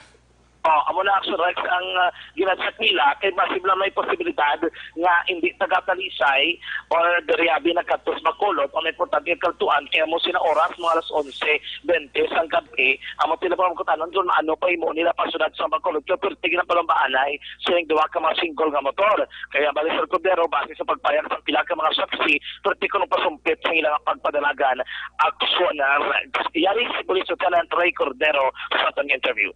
Oh, amo na, Action Rex, ang, ah, ginacheck nila kay basi lang may posibilidad nga hindi taga Talisay or diri abi nagkadto sa Bacolod. Ang importante ang kaltuan kay amo sina oras mga alas onse bente sang gab-i. Amo sila pagkutanon kung ano pa imo nila pasunod sa Bacolod. Kaya perti ginapalumbaanay sining duha ka mga single nga motor. Kaya bali, Sir Cordero, base sa pagpayag sa pila ka mga saksi, perti kuno pasumpit sa ilang pagpadalagan, Action Rex. Yari si Police Lieutenant Ray Cordero sa atong interview.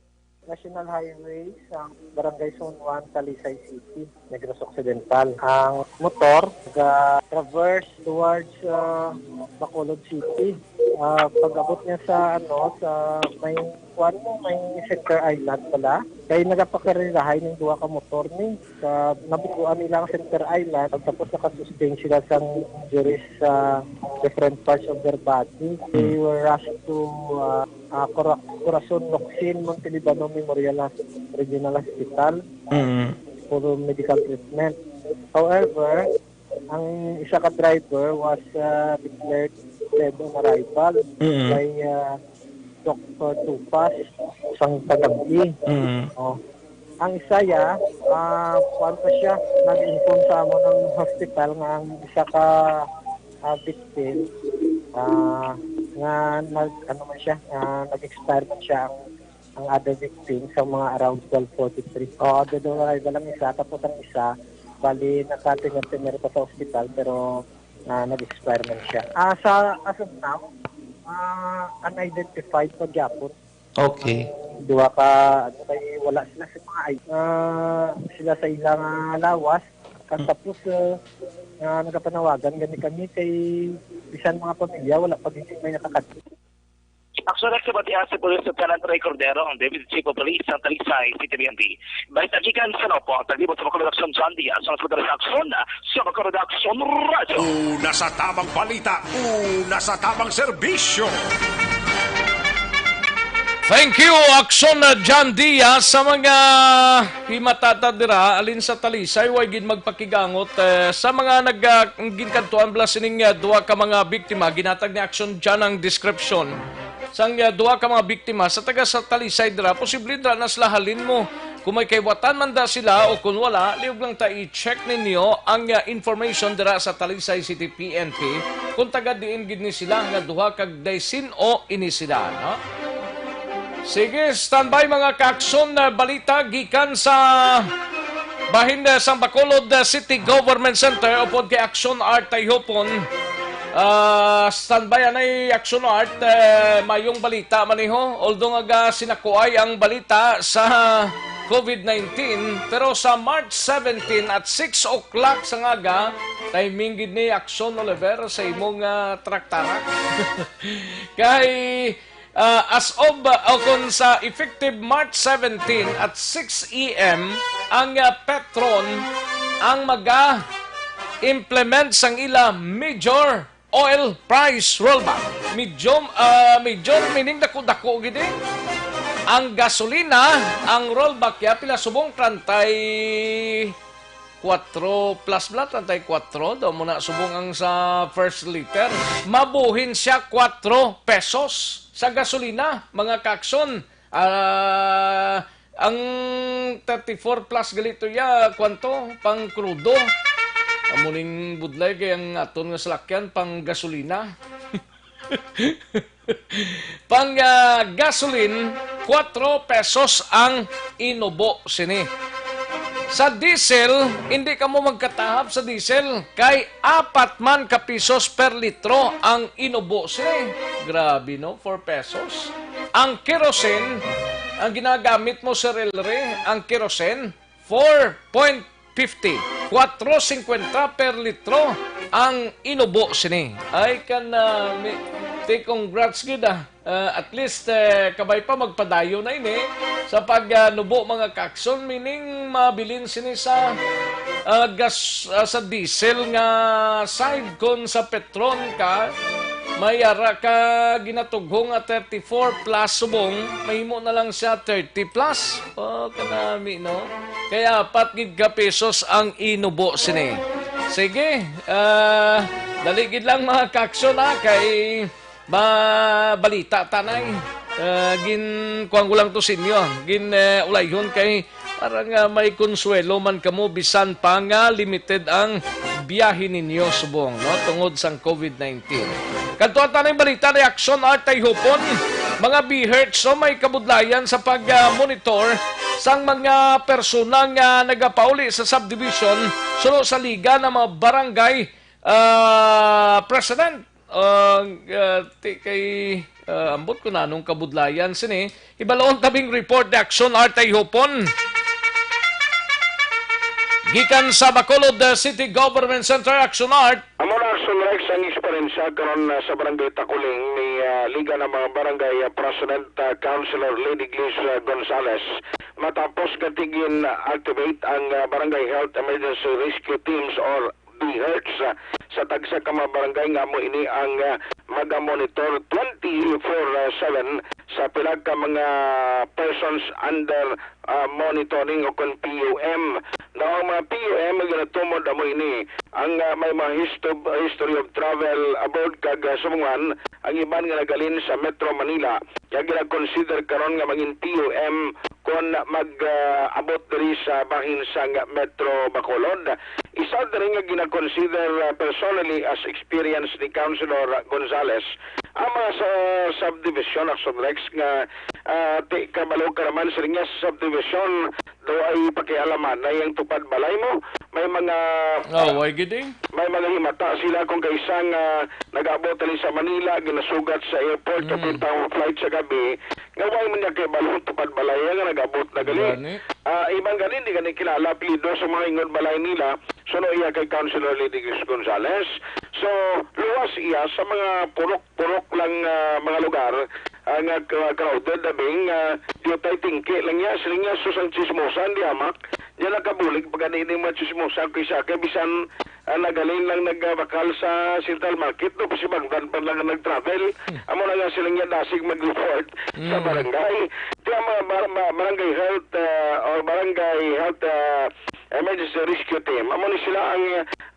National Highway sa Barangay Zone one, Talisay City, Negros Occidental. Ang motor ga-traverse towards, ah, Bacolod City. Ah, pag-abot niya sa, ano, sa may, kuwan mo, may Center Island pala. Kay nagapakarirahay ning duha ka motor ni. Sa nabukuan nila ang Center Island, tapos nakasustain sila sang injuries sa different parts of their body. They Hmm. were rushed to, ah, ah, Cora-, Corazon Locsin Montelibano Memorial Hos-, Regional Hospital Mm. for medical treatment. However, ang isa ka driver was, ah, declared dead on arrival Mm. by, ah, Doctor Tupas sang kagab-i. Mm. Oh. Ang isa ya, ah, kuwan pa siya, nag-inform sa amo ng hospital nga ang isa ka, ah, victim, ah, nga nag-, ano man siya, ah, nag-expire man siya ang, ang other victim sa mga around twelve forty-three. Oo, dead on arrival ang isa, tapos ang isa, bali, naka-tender-tender pa sa ospital, pero, ah, nag-expire man siya. Ah, sa, as of now, ah, unidentified pa gyapon. Okay. Duha ka, ano, kay wala sila sa mga ay-, ah, sila sa ilang, ah, lawas. Kag Hmm. tapos, ah, ah, nagapanawagan gani kami kay bisan mga pamilya, wala pa gid may nakakadto. Action Rex, batian si Police Lieutenant Ray Cordero, ang Deputy Chief of Police sa Talisay City P N P. Balita gikan sa Nopo, taglibot sa Bacolod Action, John Diaz, ang Sekretary sa Aksyon sa Bacolod Action Radio. Una sa tamang balita, una sa tamang serbisyo. Thank you, Action, uh, John Diaz, sa mga himatata dira, alin sa Talisay, way gid magpakigangot, eh, sa mga nag, uh, ginkadtuan bala sining, uh, duha ka mga biktima, ginatag ni Action John ang description. Sang, ah, duha ka mga biktima sa taga sa Talisay dira, posible dira na sila halin mo. Kung may kaiwatan man da sila o kung wala, liog lang ta i-check ninyo ang, ah, information dira sa Talisay City P N P kung taga diin gid ni sila nga duha kag daysin o ini sila, no? Sige, standby mga kaakson na balita gikan sa bahin, ah, sang Bacolod, ah, City Government Center upod kay Action Art Tayhupon. Ah, standby anay Action Art, eh, mayong balita man iho. Although nga sinakuay ang balita sa COVID nineteen, pero sa March seventeen at six o'clock sa ngaga, timing gid ni Action Oliver sa imong, ah, traktarak. Kay, ah, as of, ah, o kon sa effective March seventeen at six A M, ang, ah, Petron ang maga-implement sang ila major oil price rollback. Medyo, ah, medyo meaning dako-dako gid eh. Ang gasolina, ang rollback ya, pila subong? Trantay kwatro plus bala, trantay kwatro daw mo na subong ang sa first liter. Mabuhin siya kwatro pesos sa gasolina, mga kaakson. Ah, Ang thirty-four plus gali to ya, kwanto? Pang krudo. Amo ning budlay kay ang aton nga salakyan pang gasolina. Pang, ah, gasoline, kuwatro pesos ang inubo sini. Sa diesel, hindi kamo magkatahap sa diesel kay apat man ka pisos per litro ang inubo sini. Grabe, no? Four pesos. Ang kerosene, ang ginagamit mo sa relre, ang kerosene, four point fifty, kuwatro singkwenta per litro ang inubo sini. Ay, kanami, ti, congrats gid, ah. Ah, at least, eh, kabay pa magpadayon na ini sa pag, ah, nubo, mga kakson, meaning mabilin sini sa, ah, gas, ah, sa diesel nga side. Kon sa Petron ka, may ara ka ginatughong nga thirty-four plus subong, mahimo na lang siya thirty plus. Oh, kanami, no? Kaya apat gid ka pesos ang inubo sini. Sige, ah, dali gid lang, mga kakson, ha, kay mabalita tanay. Ah, gin kuwan ko lang to sa inyo. Gin, eh, ulayhon kay para nga may konsuwelo man kamo bisan pa nga limited ang biyahe ninyo subong, no, tungod sang covid nineteen. Kadto ang tanang balita ni Action Art Tayhupon. Mga BHERTs, so may kabudlayan sa pag-monitor sang mga persona nga nagapauli sa subdivision suno sa Liga ng mga Barangay, ah, President. Ah, ah, ti kay, ah, ambot ko na anong kabudlayan sini. Ibaloon tabing report ni Action Art Tayhupon. Gikan sa Bacolod, uh, City Government Center, Action Art. Amo na, Action Rex, ang eksperyensya karon, uh, sa Barangay Takuling ni, uh, Liga ng mga Barangay, uh, President, uh, Councilor Lady Glis, uh, Gonzales. Matapos nga tigin-activate ang, uh, Barangay Health Emergency Rescue Teams or BHERTs, ah, sa tagsa ka mga barangay nga amo ini ang, ah, magamonitor twenty-four seven sa pila ka mga persons under, ah, monitoring o kon P U M. Now, ang mga P U M nga ginatumod amo ini ang, ah, may mga histo-, history of travel abroad kag, ah, sumungan ang iban nga nagalin sa Metro Manila nga gina-consider karon nga mangin P U M kon mag, ah, abot diri sa bahin sang Metro Bacolod. Isa diri nga gina-consider, ah, personally as experience ni Councilor Gonzales ang mga sa subdivision, Action Rex, nga, ah, ti, kabalo ka naman sila nga sa subdivision, daw ay pakialaman na yung tupad balay mo. May mga, ah, way gid, eh. May mga himata sila kung kaisa nga nag-abot dali sa Manila, ginasugat sa airport, mm, kapin pa ang flight sa gabi, nga way man niya kay balon tupad balay nga nag-abot na gali. Gani. Ah, iban gani, di gani kilala apelyido sa mga ingod balay nila. Suno iya kay Councilor Lady Grace Gonzales. So, luwas iya sa mga purok-purok lang, ah, mga lugar, ah, nga, ah, crowded, abing, ah, diutay tingki lang niya. Siling niya, "Sus, ang chismosa, hindi hamak." Niya nakabulig pa gani ini mga chismosa, kay sa kay bisan, ah, nagalin lang nagbakal sa Central Market, no, pasibangdan pa lang nag-travel. Hmm. Amo na nga sila nga dasig mag-report sa, mm, barangay. Kaya mga bar-, ma-, barangay health, ah, or barangay health, ah, emergency rescue team. Amo ni sila ang,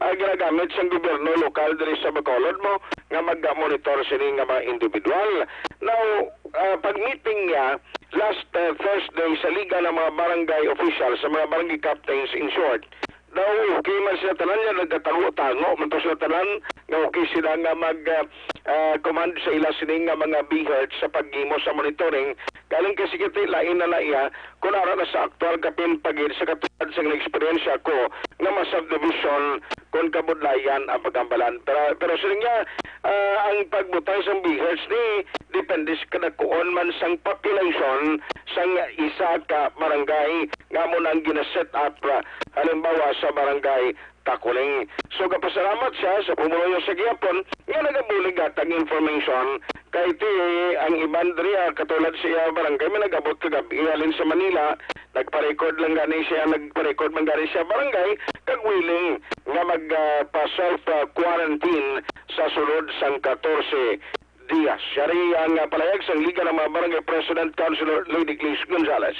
ah, ginagamit sa gobyerno lokal diri sa Bacolod mo nga mag-monitor sini nga mga individual. Now, ah, pag-meeting niya last, ah, Thursday sa Liga ng mga Barangay Officials, sa mga Barangay Captains in short, daw okay man sila tanan, nga nagkatago-tago man to sila tanan, nga okay sila nga mag, ah, ah, command sa ila sini nga mga BHERT sa paghimo sa monitoring. Galing kay sige, ti, lain na na iya kung ara na sa aktual kapin pagid sa katulad sa nga eksperyensya ko nga mga subdivision kon kabudlayan ang paghambalan. Pero, pero sila nga, ah, ang pagbutang sa BHERTs ni depende sa kadakuon man sang population sang isa ka barangay nga amo nang gina-set up, ah, halimbawa sa barangay Takuling. So, gapasalamat siya sa pumuluyo sa gihapon nga nagabulig hatag information kay ti ang iban diri, ah, katulad sa iya barangay, may nag-abot kagabi halin sa Manila, nagpa-record lang gani siya, nagpa-record man gani siya barangay, kag willing nga mag, ah, pa self, ah, quarantine sa sulod sang katorse Diaz. Yari ang, ah, palayag sang Liga ng mga Barangay President, Councilor Lady Glis Gonzales.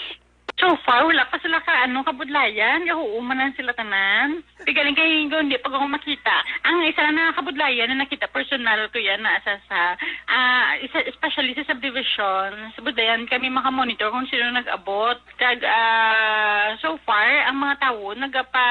So far, wala pa sila ka, ano, kabudlayan. Gahuuman lang sila tanan. Di galing kay hindi pa ko makita. Ang isa na nakakabudlayan na nakita personal ko yan na sa, sa, ah, isa, especially sa subdivision. Sa Budlayan kami makamonitor kung sino nag-abot. Kag, ah, so far, ang mga tawo nagapa,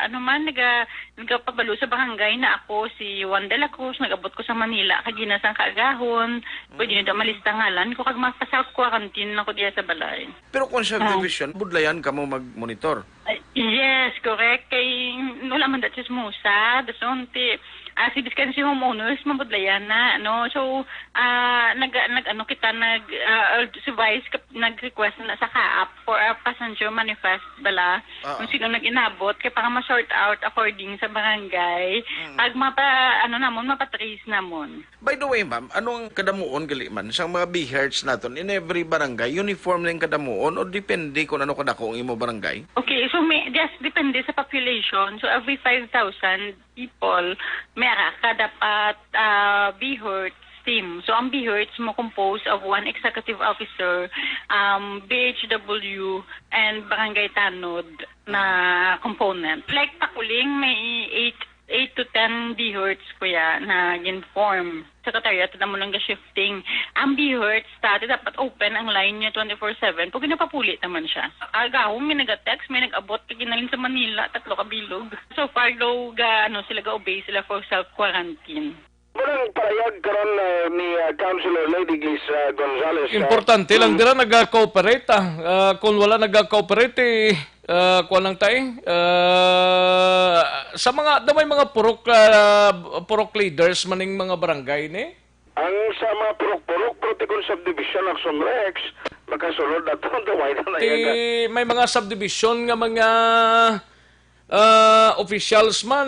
ano man, naga, nagapabalo sa barangay na ako si Juan de la Cruz, nag-abot ko sa Manila, kag ginasang kaagahon. Pwede nyo daw malista ngalan ko, kag mapa-self-quarantine na ko diya sa balay. Pero kung sa Ah. division, budlayan ka mo mag-monitor? Ay, yes, correct. Kay wala man da chismosa, dasunti. Ah, si biskan si homeowners, mabudlayan na, no? So, ah, nag, nag, ano kita, nag, ah, si Vice kap-, nag-request na sa kaap for a passenger manifest bala. Ah. Kung sino nag-inabot, kay para ma-sort out according sa barangay. Mm. Pag mapa, ano namon, mapa-trace namon. By the way, ma'am, ano ang kadamuon gali man sang mga BHERTs naton in every barangay? Uniform na yung kadamuon o depende kung ano kadako ang imo barangay? Okay, so may, just depende sa population. So every five thousand people, may ara ka dapat, ah, BHERTs team. So ang BHERTs mo compose of one executive officer, um, BHW, and barangay tanod na component. Like Pakuling, may eight eight to ten BHERTs, kuya, na gin-form. Secretariat na mo lang ga-shifting. Ang BHERTs, dati dapat open ang line niya twenty-four seven. Pag napapuli naman siya. Agahon, may nag-text, may nag-abot, kag ginalin sa Manila, tatlo ka bilog. So far, go ga, ano, sila ga-obey sila for self-quarantine. Murang parayag karon, eh, ni, ah, Councilor Lady Glis, ah, Gonzales, ah, Importante lang mm. dira naga-cooperate, ah. Ah, kung wala naga-cooperate, eh, ah, kuwan lang tayo. Ah, sa mga, daw may mga purok, ah, purok leaders maning mga barangay ni? Ang sa mga purok-purok, pero ti kon subdivision, Action Rex, makasulod na to, daw ay na Ti, nayaga. May mga subdivision nga mga ah, officials man,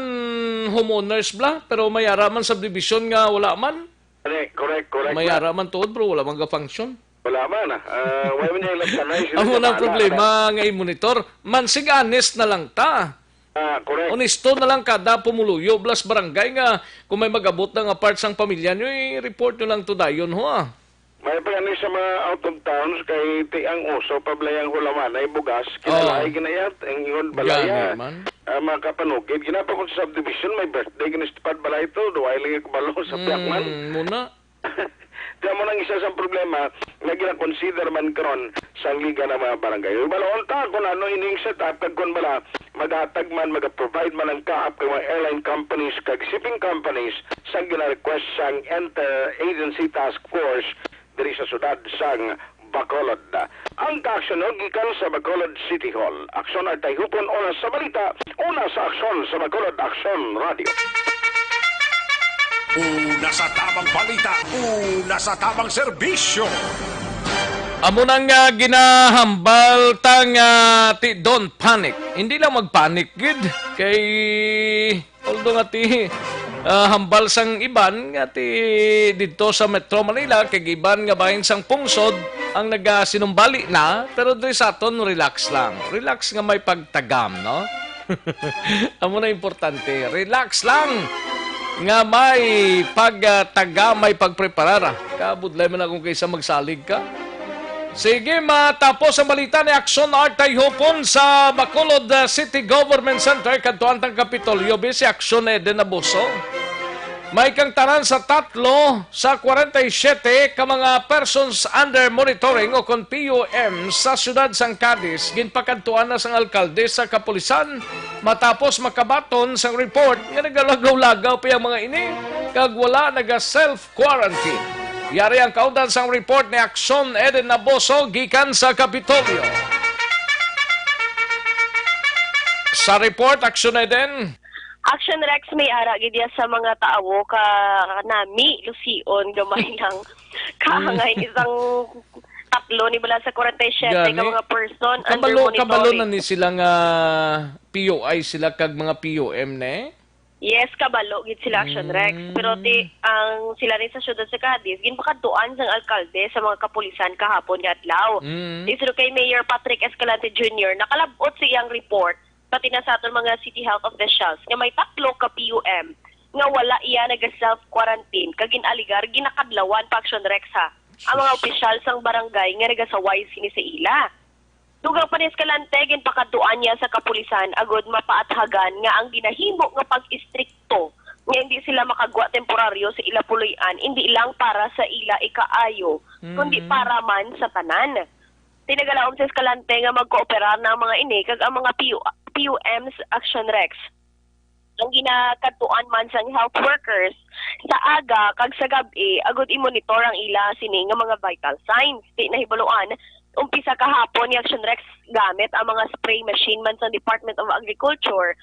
homeowners bla, pero may ara man subdivision nga wala man. Correct, correct, correct May na. ara man tuod, bro, wala man ga-function. Wala man, ah. Ah, wala man yung lagkanay, sila Amo sa na ang bahala, problema correct. nga i-monitor. Mansig honest na lang ta. Ah, correct. Honesto na lang kada pumuluyo, blas barangay nga kung may mag-abot na nga part sang pamilya nyo, i-report nyo lang to dayon, ho, ah. May pa gani sa mga out of towns kay ti ang uso pa bala yang hulamanay bugas, kinalaay Oh. ginayat, ang ingon balaya. Gani man. Ah, mga kapanukid, ginapa ko sa subdivision, may birthday, ginistipad balay to, duway lang yung kabalo sa Mm, piyakman. muna. Kaya mo nang isa sa problema na ginakonsider man karon sa Liga ng mga Barangay. Balaon ta kung ano ining setup, kag kung bala, maghatag man, mag-provide man ang kaap kag mga airline companies kag shipping companies sa gina-request sang Inter-Agency Task Force diri sa siyudad sang Bacolod. Ang kaaksyon gikan sa Bacolod City Hall. Aksyon Artay Hupon, una sa balita, una sa aksyon sa Bacolod Aksyon Radio. Una sa tabang balita, una sa tabang serbisyo. Amo nang, ah, ginahambal ta nga ti don't panic. Hindi lang mag-panic gid kay although nga ti, ah, hambal sang iban nga ti didto sa Metro Manila kag iban nga bahin sang pungsod ang nagasinumbali na, pero diri sa aton relax lang. Relax nga may pagtagam, no? Amo na importante. Relax lang nga may pagtagam, may pagpreparar. Kabudlay man akong kaysa magsalig ka. Sige, matapos ang balita ni Aksyon Artay Hupon sa Bacolod, uh, City Government Center, kadtuan tang Kapitolyo, bi si Aksyon Eden Abuso. May kangtanan sa tatlo sa kwarenta y siyete ka mga persons under monitoring o kon P U M sa siyudad sang Cadiz, ginpakadtuan na sang alkalde sa kapulisan matapos makabaton sang report nga nagalagaw-lagaw pa ang mga ini kag wala naga-self quarantine. Yari ang kaundan sang report ni Aksyon Eden Naboso gikan sa Kapitolyo. Sa report, Aksyon Eden. Aksyon Rex, may ara gid ya sa mga tawo ka nami, lusion, gamay lang. Kaangay isang tatlo ni bala sa kwarenta y siyete ka Gani. mga person under Kabalo, kabalo monitoring. na ni sila nga P U I sila kag mga P U M, ne? Yes, kabalo gid sila, Action Rex. Mm. Pero ti, ang sila rin sa syudad sa Cadiz, ginpakadtuan sang alkalde sa mga kapulisan kahapon nga adlaw. Mm. Ti sino kay Mayor Patrick Escalante Junior, nakalab-ot sa iyang report, pati na sa aton mga city health officials, nga may tatlo ka P U M nga wala iya naga-self-quarantine, kag gin-alegar ginakadlawan pa, Action Rex, ha, ang mga Sus. opisyal sang barangay nga nagasaway sini sa ila. Dugang pa ni Escalante, ginpakadtuan niya sa kapulisan agud mapaathagan nga ang ginahimo nga pag-istrikto nga hindi sila makagwa temporaryo sa ila puloy-an, hindi lang para sa ila ikaayo, kundi Mm. para man sa tanan. Tinagalaom si Escalante nga magkooperar na ang mga ini kag ang mga P U, P U M's Action Rex. Ang ginakadtuan man sang health workers sa aga kag sa gab-i, agud i-monitor ang ila sini nga mga vital signs. Ti nahibaluan, umpisa kahapon ni Action Rex gamit ang mga spray machine man sang Department of Agriculture.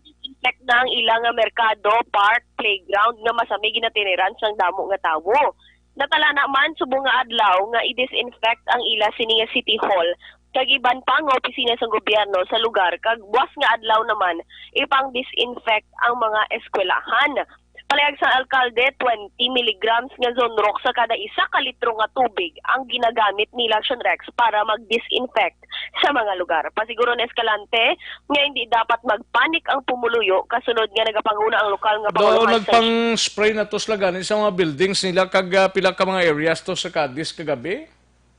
Disinfect na ang ila nga merkado, park, playground nga masami ginatiniran sang damo nga tawo. Natalana man subong nga adlaw nga i-disinfect ang ila sini nga City Hall kag iban pa nga opisina sang gobyerno sa lugar, kag buas nga adlaw naman ipang-disinfect ang mga eskwelahan. Palayag sang alkalde, twenty milligrams nga Zonrox sa kada isa ka litro nga tubig ang ginagamit nila Action Rex para mag-disinfect sa mga lugar. Pasiguro ni Escalante nga hindi dapat magpanik ang pumuluyo kasunod nga nagapanguna ang lokal nga Daw panguluhan sa nagpang-spray na to sila gani sa mga buildings nila kag, ah, pila ka mga areas to sa Cadiz kagabi?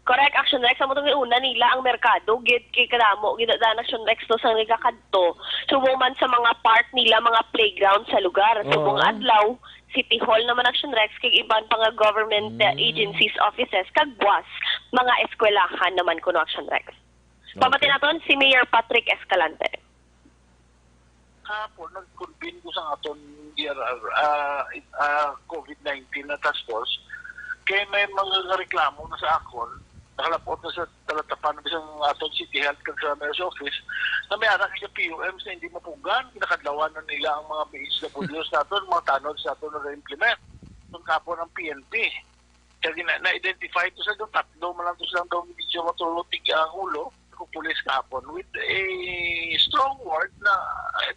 Correct, Action Rex. Amo tong una nila ang merkado, gid kay kadamo gid ang Action Rex to sa nagakadto. Subong man sa mga park nila, mga playground sa lugar. Subong Oo. adlaw, City Hall naman, Action Rex, kag iban pa nga government, uh, Mm. agencies, offices, kag buas, mga eskwelahan naman kuno, Action Rex. Okay. Pamati naton si Mayor Patrick Escalante. Kahapon, nag-convene ko sa aton D R R, ah, ah, COVID nineteen na task force. Kay may mga reklamo na sa akon, nakalapot na sa talatapan bisan aton City Health kag sa Mayor's Office, na may ara sa P U M sa hindi mapugan, ginakadlawan na nila ang mga B H Ws naton, mga tanod sa aton na implement. Itong kapon ang P N P. Kaya gina-, na-identify to sa doon, tatlo man lang to silang daw medyo matulo tig ang ulo. Kung pulis kahapon, with a strong word na,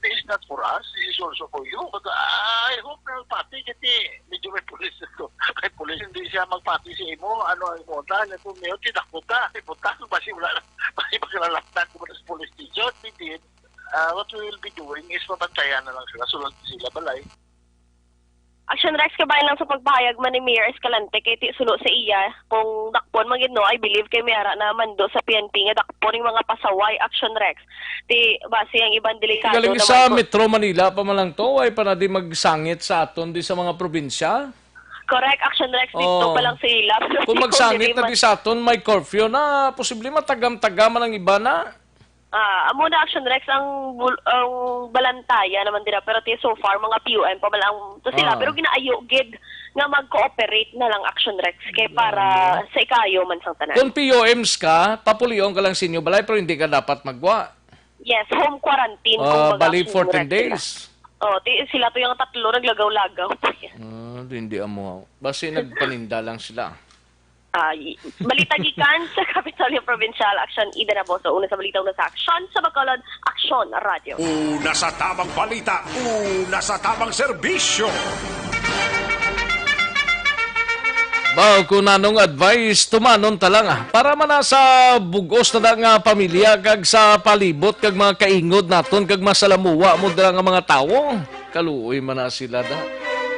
"This is not for us, this is also for you." But I hope na pati kasi medyo may pulis ito. May pulis, hindi siya magpati sa imo, ano ang imo, dahil ito may tinakbo ka, iputang, basi wala na, basi maglalaktan ko sa police station. We did, uh, what we will be doing is pabantayan na lang sila, sulod sila balay. Action Rex, kabahin lang sa pagpahayag man ni Mayor Escalante kay ti suno sa iya, kung dakpon man gid, no, I believe kay may ara na mando sa P N P nga dakpon yung mga pasaway, Action Rex. Ti base ang iban delikado Galing naman sa po. Metro Manila pa man lang to, ay pa na di magsangit sa aton di sa mga probinsya? Correct, Action Rex, dito Oh. pa lang sa ila. Pero Kung di ko magsangit dili na man. Di sa aton, may curfew na, posible matagam-tagaman ang iba na. Ah, amo na, Action Rex, ang bul-, ang balantaya naman dira, pero ti so far mga P U M pa man lang to sila, Ah. pero ginaayo gid nga mag-cooperate na lang, Action Rex, kay para Ah. sa ikayo man sang tanan. Kung P U Ms ka, papulion ka lang sa inyo balay, pero hindi ka dapat magwa. Yes, home quarantine, Ah, kumbaga, bali Action fourteen Rex, sila. Days. Oh, ti sila to yung tatlo naglagaw-lagaw. Ah, hindi amo. Basi nagpaninda lang sila. Ay, balita gikan sa Kapitolyo Provincial, Aksyon Ida Naboso. Una sa balita, una sa aksyon sa Bacolod, Aksyon Radio. Una sa tamang balita, una sa tamang serbisyo. Ba, kung anong advice, tumanon ta lang, ah. Para man na sa bugos na da nga pamilya, kag sa palibot, kag mga kaingod naton, kag masalamuwa mo dira nga mga tawo. Kaluoy man na sila da.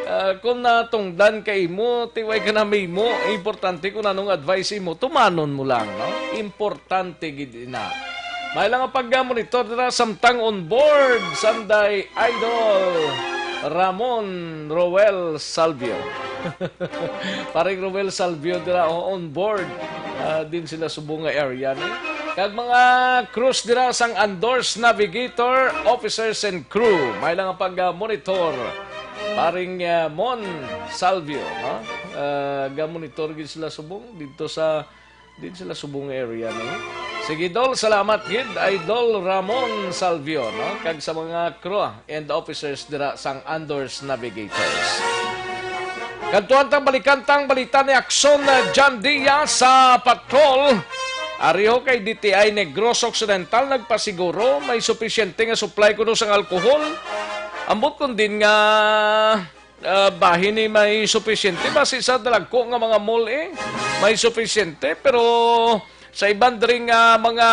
Ah, kung natungdan ka imo, ti way ka na mahimo. Importante kung anong advice imo, tumanon mo lang, no? Importante gid ina. May lang ang pag-monitor na samtang on board, Sanday Idol Ramon Roel Salvio. Paring Roel Salvio dira, oh, on board. Ah, din sila subong nga area ni. Kag mga crews dira sang Andor's Navigator, officers and crew. May lang ang pag-monitor. Paring, ah, Mon Salvio, no? Ah, ga-monitor gid sila subong dito sa, din sila subong area ni. Sige, Dol, salamat gid, Idol Ramon Salvio, no? Kag sa mga crew and officers dira sang Andor's Navigators. Kadtuan tang balikan tang balita ni Aksyon, uh, John Diaz sa patrol. Ariho kay D T I Negros Occidental nagpasiguro may supisyente nga supply kuno sang alkohol. Ambot kun din nga, uh, bahin ni may supisyente basi sa dalagko nga mga mall, eh. May supisyente, pero sa iban diri nga mga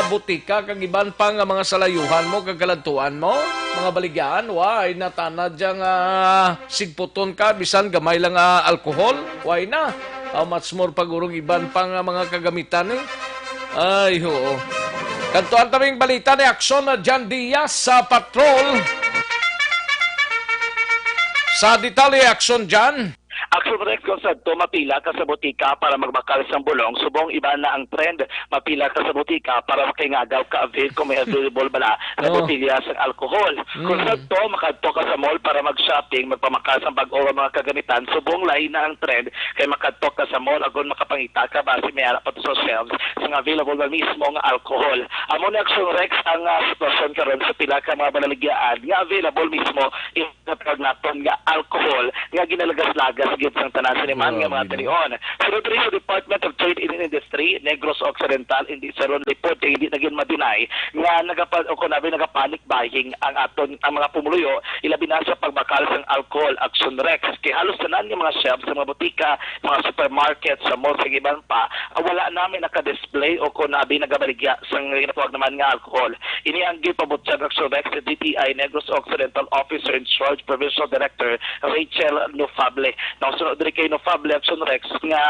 butika kag iban pa nga mga salayuhan mo kag kaladtuan mo, mga baligyan, way na tana dya nga sigputon ka bisan gamay lang nga alkohol, way na. How much more pag urong iban pa nga mga kagamitan, eh? Ay, oo. Kadtuan tabing balita ni Action na Jan Diaz sa patrol. Sa detalye, Action Jan. Action Rex, kung sadto mapila ka sa botika para magbakal sang bulong, subong iba na ang trend, mapila ka sa botika para makingagaw ka avail kung may available bala na Oh. botilya sang alcohol. Kung Mm. sadto, makadto ka sa mall para mag-shopping, magpamakal sang bag-o nga mga kagamitan, subong lain na ang trend, kay makadto ka sa mall, agon makapangita ka, basi may ara pa to sa shelves, sang available na mismo nga alcohol. Amo ni Action Rex ang, ah, sitwasyon karon sa pila ka mga balaligyaan nga available mismo in sa tawag naton nga alcohol nga ginalagas-lagas gid sang tanan siniman nga mga tinion. Sunod diri sa Department of Trade and Industry, Negros Occidental, hindi sa ron lipod kay hindi na gid ma-deny nga nagapa-, o kung abi, nagapanic buying ang aton, ang mga pumuluyo, ilabi na sa pagbakal sang alcohol, Action Rex. Kay halos tanan nga mga shelf sa mga botika, mga supermarket, sa mall, sa iban pa, ah, wala na may naka-display o kung abi nagabaligya sang ginatawag naman nga alcohol. Ini ang gipabutyag, Action Rex, sa D T I Negros Occidental Officer in Charge, Provincial Director Rachel Nofable. Nang sunod diri kay Nofable, Action Rex, nga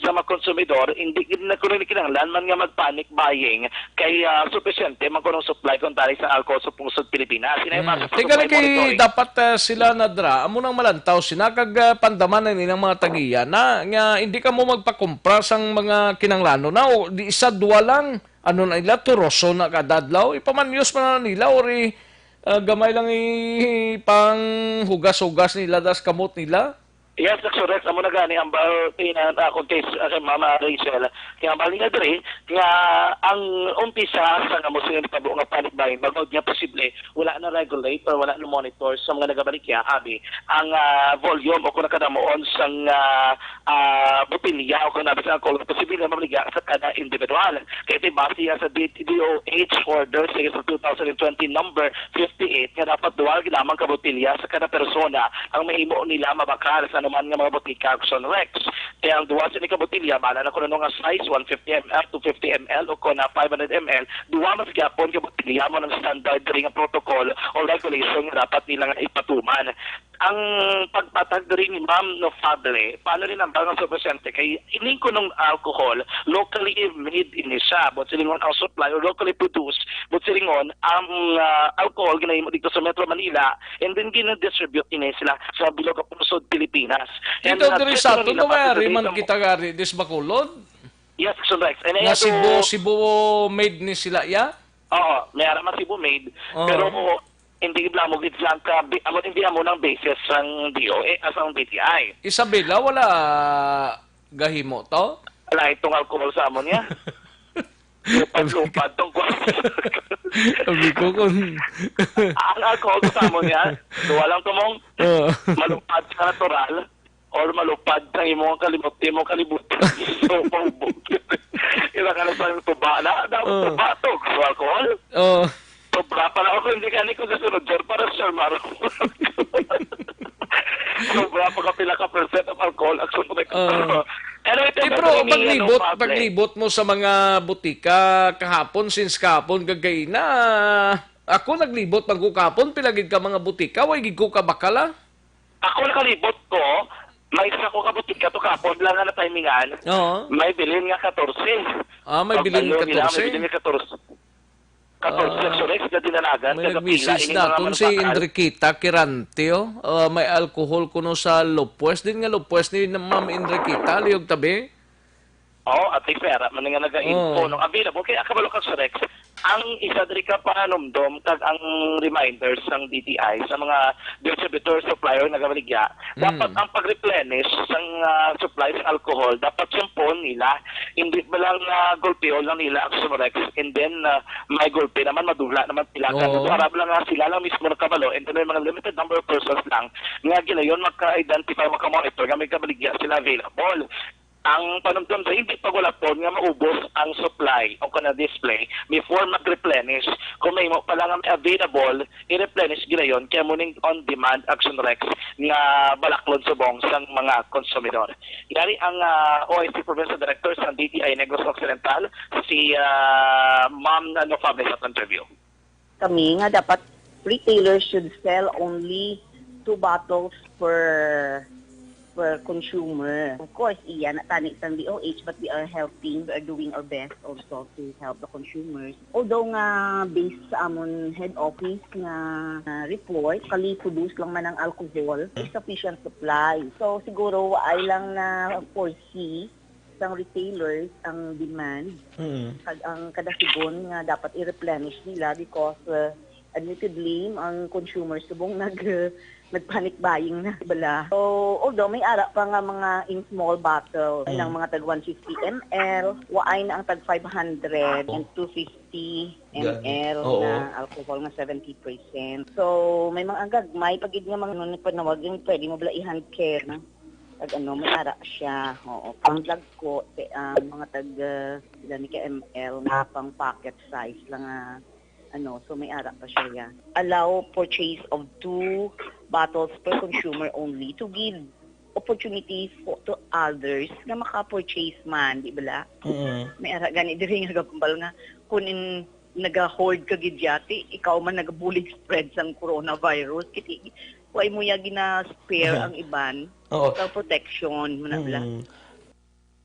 sa mga konsumidor, hindi gid na kuno kinahanglan man nga mag-panic buying kay, ah, supisyente man kuno ang supply kon dali sa alcohol sa pungsod Pilipinas. Inay, Mm. base sa Tiga supply lagi monitoring. Dapat, ah, sila nadra, amo nang malantaw sina kag, ah, pandaman na nilang mga tagiya na nga hindi ka mo magpakumpra sang mga kinahanglanon na o di isa, dua lang. Ano na nila, turoso na kada adlaw, ipamanyos pa na nila, or i-, ah, gamay lang i-, panghugas-hugas nila das kamot nila. Yes, Doctor Rex, amo na gani ang bal-, ina-, ah, kung kay, ah, kay Mama Rachel, kay ang bali nga diri, nga ang umpisa sa nga mo sila nagtabo nga panic buying, bangod nga posible, wala na regulate or wala na monitor sa mga nagabaligya, abi, ang, ah, volume o kung nakadamuon sang, ah, ah, botelya o kung nabi sa alcohol, posible na mamaligya sa kada individual. Kaya ito base yan sa D T D O H order sa two thousand twenty number fifty-eight nga dapat duha lamang ka botelya sa kada persona ang mahimo nila mabakal sa anuman nga mga botika, Action Rex. Kaya ang duha sa ini ka botelya, bala na kung ano nga size, one fifty M L, two fifty M L, o kung na five hundred M L, duha mas gyapon ka botelya mo ng standard diri nga protocol o regulation nga dapat nila nga ipatuman. Ang pagpatag diri ni Ma'am Nofable, paano rin ang mga sufisyente? Kay ining kunong alcohol, locally made ini siya. But silingon ang supply or locally produced, but silingon ang, ah, alcohol ginahimo dito sa Metro Manila, and then gina-distribute ini sila sa bilog nga pungsod Pilipinas. And, Dito ah, diri check sa na aton, nila no, pati may diri man sa kita gari, dis Bacolod? Yes, Action Rex. And Nga ayan Cebu, to Cebu made ni sila, ya? Oo, may ara man Cebu made. Oo. Pero hindi gid lang mo gid lang ka, bi-, amo, hindi amo nang basis sang D O A, ah, sang D T I. Isabela, wala gahimo to? Wala itong alcohol sa amon niya. Lupad-lupad tong kwan. Sabi ko kung Ang alcohol sa amon niya, duwa lang to mong Oo. malupad sa natural. Or malupad ang imong kalimot, imong kalibutan. So, paubog. Ila ka na sa tuba na, daw Oh. tuba to, so alcohol. Oh. Sobra pa na ako, hindi ka ni ko sa sunod, sir, para sa Maro. Sobra pa ka pila ka percent of alcohol, Action Rex. Oh. Pero ito Eh, nga bro, kami, paglibot, ano, public. paglibot mo sa mga butika kahapon, since kahapon, gagay na. Ako naglibot man ko kahapon, pila gid ka mga butika, way gid ko kabakala. Ako nakalibot ko, may isa ko ka butika to kapon lang nga na timingan. Oo. May bilin nga katorse. Ah, may bilin Pag nga nila, may katorse. bilin nga katorse. Katorse, Ah, so next na dinalagan, may taga pila, nag-message ini na mga atong si manubakal. Enriqueta Quirante, oh. Ah, may alcohol kuno sa Lopez. Din nga Lopez ni Ma'am Enriqueta, liyog tabi. Oo, at least may ara man nga naga-info, Oo. no? Available. Kaya kabalo ka sa Rex, ang isa diri ka panumdom kag ang reminders sang D T I sa mga distributor, supplier nga nagabaligya, dapat Mm. ang pag-replenish sang, ah, supply sa alcohol, dapat siyempre nila. Hindi ba lang, ah, gulpihon lang nila ang Sumarex and then, ah, may gulpi naman, madula naman sila. Oo. Kaya harap lang nga sila lang mismo nakabalo and then may mga limited number of persons lang nga ginayon maka-identify, maka-monitor nga may kabaligya sila available. Ang panumdom sa hindi pagulapon nga maubos ang supply o kana display before mag-replenish. Kung may mo pala nga may available, i-replenish ginayon kaya muning on-demand Action Rex nga balaklon subong sang mga konsumidor. Yari ang, ah, O I C Provincial Director sa D T I Negros Occidental, si, ah, Ma'am, ano, Fabrice at interview. Kami nga dapat retailers should sell only two bottles per per consumer. Of course, iya na tani sang D O H, but we are helping, we are doing our best also to help the consumers. Although nga based sa amon head office nga, ah, report, kali produce lang man ang alcohol, there's sufficient supply. So siguro waay lang na foresee sang retailers ang demand, Mm. kag ang kadasigon nga dapat i-replenish nila because, uh, admittedly, ang consumers subong nag-, nag-panic buying na bala. So, although may ara pa nga mga in small bottle, Mm. ng mga tag one fifty M L, waay na ang tag five hundred and two fifty M L Oo. na alcohol nga seventy percent. So, may mga gagmay pa gid nga mga, ano, panawag yung pwede mo bala i-hand carry. Tag ano, may ara siya. Oo, pang dagko, te-, ah, mga tag, ah, sila ni ka M L nga pang pocket size lang, ah, ano, so may ara pa siya, ya. Allow purchase of two bottles per consumer only to give opportunity for, to others nga maka-purchase man, di bala? Mm. May ara gani diri nga gambal nga kung in, naga-hoard ka gid yati, ikaw man nagabulig spread sang coronavirus. Kasi why mo ya gina-spare Mhm. ang iban? Oo. Sa protection mo na bala. Mm.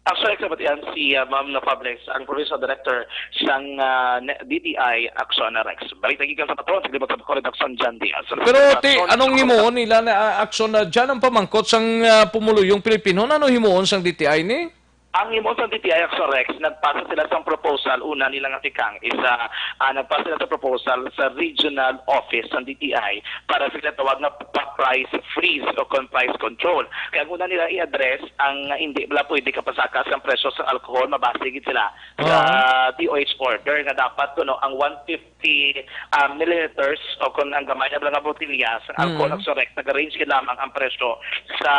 Actually, kabatian si, ah, Ma'am Nafables, ang Provincial Director sang, ah, ne-, D T I Action Rex. Balita gikan sa patron, sa Libot sa Bacolod, Action Jan Diaz. Pero ti, Action, anong Action himuon nila na, ah, action na dyan ang pamangkot sang, ah, pumuluyong Pilipino? Ano himuon sang D T I ni? Ang himuon sang D T I Action Rex, nagpasa sila sang proposal, una nila nga tikang, isa, ah, nagpasa sila sa proposal sa regional office sang D T I para sa ginatawag nga pa-, price freeze o kon price control. Kaya ang una nila i-address ang hindi bala pwede kapasaka sang presyo sa alcohol, mabase gid sila sa Ah. D O H order nga dapat kuno ang one fifty, ah, milliliters o kung ang gamay na bala nga botelya sa alcohol Mm. Action Rex, nag-range gid lamang ang presyo sa,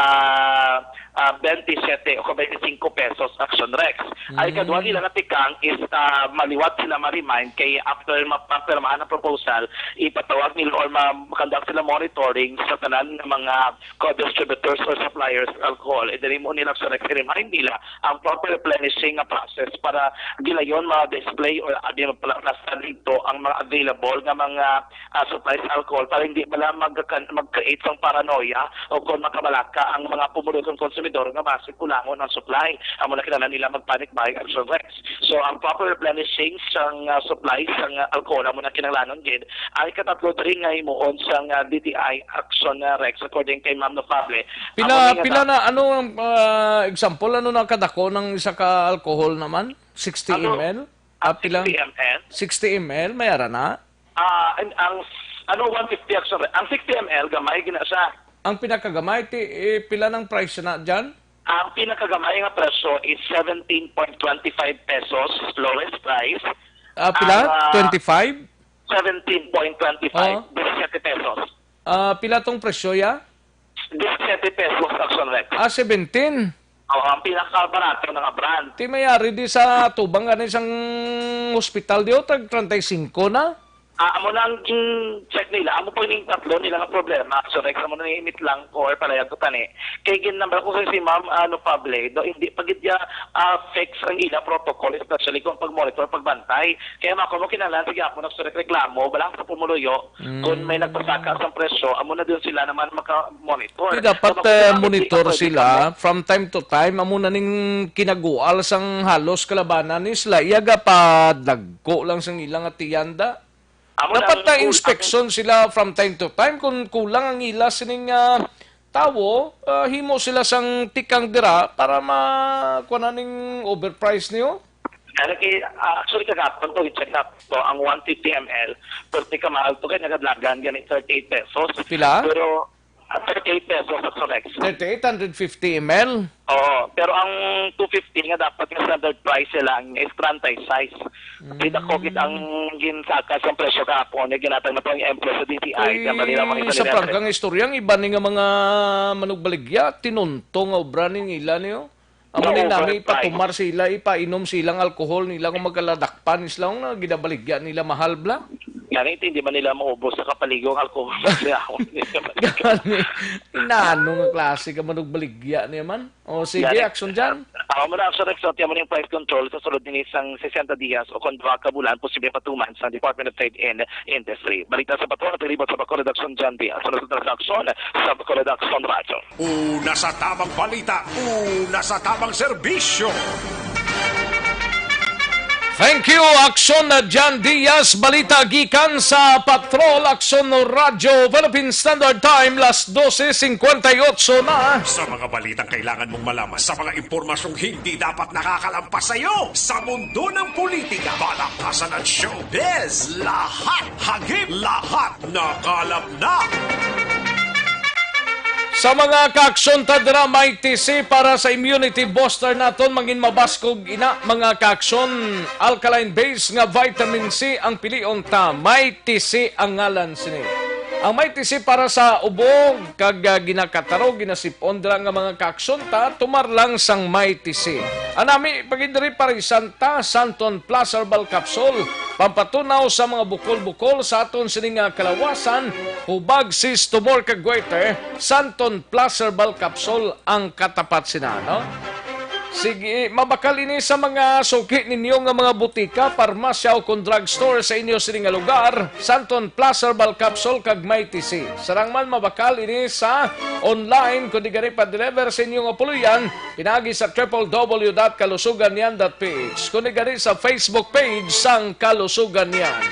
ah, twenty-seven o kung twenty-five pesos Action Rex. Ay, Mm. kadwa nila nga tikang is, ah, maliwat sila ma-remind kay after ma-, mapirmahan ang proposal, ipatawag nila or ma-, ma-conduct sila monitoring sa tanan nga mga co-distributors or suppliers ng alcohol. And then, imo nila sa next remind nila ang proper replenishing nga process para gilayon ma-display or, ah, di, ma-, pla-, plastar dito ang mga available nga mga, ah, supplies alcohol para hindi bala mag-, mag-create sang paranoia o kung makabalaka ang mga pumulong konsumidor nga basi kulangon ang supply. Amo na kinahanglan nila mag-panic buying Action Rex. So, ang proper replenishing sang, ah, supply sang, ah, alcohol amo na kinahanglanon gid. Ang ikatatlo diri nga himuon sang, ah, D T I Action, ah, Rex, according kay Ma'am Nofable. Pila, Amo ni nga pila da- na, ano ang, ah, example, ano na kadako ng isa ka alcohol naman? Sixty Ano? M L? Ah, Ah, pila? sixty M L? Sixty M L, may ara na? Ah, ang, ang, ano, one fifty Action Rex. Ang sixty M L, gamay gina siya. Ang pinakagamay, ti, eh, pila ng price na dyan? Ang pinakagamay nga presyo is seventeen point twenty-five pesos, lowest price. Ah, pila? Ang, ah, Twenty-five? Seventeen point twenty-five, Oo. Disisiete pesos. Ah, pila tong presyo, ya? Disisiete pesos, Action Rex. Ah, seventeen. Oo, ang pinakabarato nga brand. Ti may ari di sa tubang gani sang hospital di, o, tag treinta y cinco na. Ah, amo na ang gin-check nila. Amo po yung tatlo nila nga problema. So, Rex, amo na yung imit lang or palayag ko tani. Kay gin-number ko sa si Ma'am, ano, Pable, do, hindi pa gid niya, ah, fix ang ila protocol, especially kung pag-monitor, pagbantay. Kaya mako mo kinahanglan, sige, ako nagsulat reklamo, balang sa pumuluyo, kung may Mm. nagpasaka sa presyo, amo na din sila naman maka-monitor. Di dapat, So, mako eh, kinahanglan, monitor hindi ka pwede sila kamo. From time to time. Amo na ning kinagual sang halos kalabanan ni sila. Iya ga pa dagko lang sang ilang atiyanda. Amo na Dapat ang na kulang. Inspection sila from time to time. Kung kulang ang ila sining, ah, tawo, ah, himo sila sang tikang dira para ma-, kuha na ning overprice niyo. Kaya lagi, ah, actually, kagapon to, i-check na to, ang one fifty M L, pero di ka mahal to, kaya nagadlagan, gani thirty-eight pesos. Pila? Pero, ah, thirty-eight pesos, Action Rex. Thirty-eight, hundred fifty M L? Oo, pero ang two fifty nga dapat nga standard price nila ang is treinta y seis. Di dako gid ang Mm. ginsaka sa presyo kahapon, nga ginatag na po ang M P S sa D T I, Uy, kaya bali lamang sa isa nila, prangkang istorya, ang iba ni nga mga manugbaligya, tinunto nga obra ni nila niyo. Amo ni nami overpriced. Ipatumar sila, ipainom silang alcohol nila kung magkaladakpan sila, nga ginabaligya nila mahal bla. Gani, hindi man nila maubos sa kapaligo ang alcohol. Gani, inano nga klase ka manugbaligya niya man? O, sige, Gani, action dyan. Amo na, Action Rex, sa tiyan mo ning price control sa sulod ni sang sesenta dias o kon duha ka bulan, posible patuman sa Department of Trade and Industry. Balita sa Patrol, naglibot sa Bacolod Aksyon, John Diaz. Sa resulta sa aksyon, sa Bacolod Aksyon Radyo. Una sa tamang balita, una sa tamang serbisyo. Thank you, Aksyon na John Diaz. Balita gikan sa Patrol, Aksyon Radyo, Philippine Standard Time, las dose cincuenta y ocho na. Sa mga balitang kailangan mong malaman, sa mga impormasyong hindi dapat nakakalampas sa iyo, sa mundo ng politika, balakasan at showbiz, lahat hagip, lahat nakalap na. Sa mga kaaksyon ta dira, may T C para sa immunity booster naton, mangin mabaskog ina, mga kaaksyon, alkaline base nga vitamin C ang pilion ta, may T C ang ngalan sini. Ang may T C para sa ubo kag, ah, ginakataro, ginasip-on dira nga mga kaaksyon ta, tumar lang sang may T C. Anami, pagidiri parisan ta, Santon Plus Herbal Capsule, pampatunaw sa mga bukol-bukol sa aton sini nga kalawasan, hubag, cyst, tumor, kag goiter, Santon Plus Herbal Capsule ang katapat sina, no? Sige, mabakal ini sa mga suki ninyo nga mga butika, parmasya, o kon drugstore sa inyo sini nga lugar. Santon Plus Herbal Capsule kag may T C. Sarang man, mabakal ini sa online, kundi gani pa-deliver sa inyo nga puloy-an, pinaagi sa triple W dot kalusugan yan dot P H, kundi gani sa Facebook page sang Kalusugan Yan.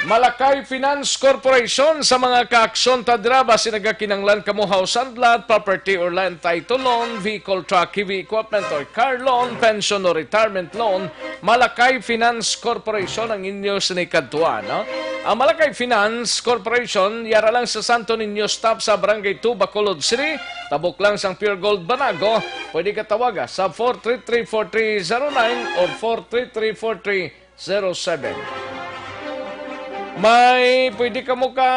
Malakay Finance Corporation, sa mga kaaksyon ta dira, basi nagakinanglan kamo house and lot, property or land title loan, vehicle, truck, heavy equipment or car loan, pension or retirement loan, Malakay Finance Corporation ang inyo sini kadtuan, no? Ang Malakay Finance Corporation, yara lang sa Santo Niño Stop sa Barangay two, Bacolod City, tabok lang sang Pure Gold Banago. Pwede ka tawaga sa four three three, four three zero nine or four three three, four three zero seven. May pwede kamo ka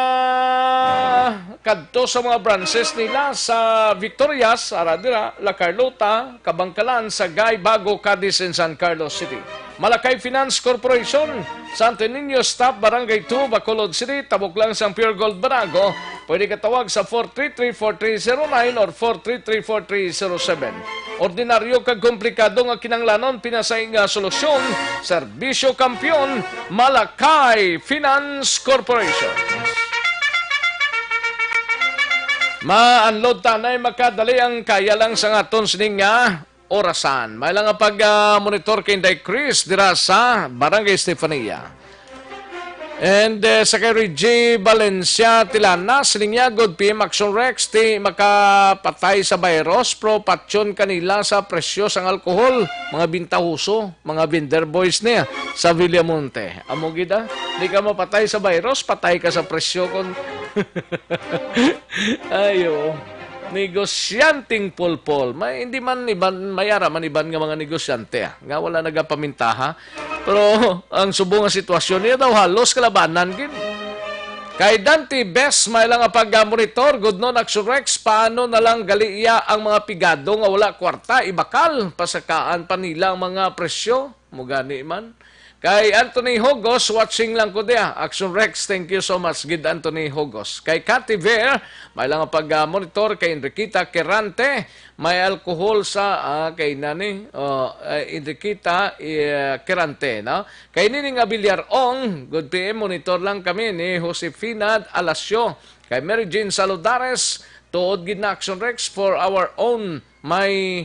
kadto sa mga branches nila sa Victorias, ara dira, La Carlota, Kabangkalan, Sagay, Bago, Cadiz, and San Carlos City. Malakay Finance Corporation, Santo Niño Stop, Barangay two, Bacolod City, tabok lang sang Pure Gold Banago. Pwede ka tawag sa four three three, four three zero nine or four three three, four three zero seven. Ordinaryo kag komplikado nga kinahanglanon, pinasahi nga solusyon, serbisyo kampiyon, Malakay Finance Corporation. Ma-unload tanay makadali ang kaya lang sa aton sining nga orasan. May lang nga pag, ah, monitor kay Inday Chris dira sa Barangay Estefania. And, eh, sa kay Reggie Valencia Tilana, siling niya, "Good P M Action Rex, ti makapatay sa virus, pero patyon kanila sa presyo sang alkohol, mga bintahoso, mga vendor boys niya sa Villamonte." Amo gid, ah. Di ka mapatay sa virus, patay ka sa presyo kon Ayo. Negosyanteng pulpol. May, hindi man iban, may ara man iban nga mga negosyante, ah, nga wala nagapamintaha. Pero ang subong nga sitwasyon niya daw halos kalabanan gid. Kay Dante Best, may lang nga pag-monitor, good noon, Action Rex, paano na lang gali iya ang mga pigado nga wala kwarta, ibakal, pasakaan pa nila ang mga presyo? Mo gani man. Kay Anthony Hogos, watching lang ko diya. Action Rex, thank you so much, gid Anthony Hogos. Kay Cathy Ver, may lang pag-monitor kay Enriqueta Quirante, may alcohol sa, ah, kay nani, oh, eh, Enriqueta, eh, Quirante, no? Kay Nining Abiliar Ong, good P M, monitor lang kami ni Josefina Alasio. Kay Mary Jane Saludares, tuod gid na Action Rex for our own, may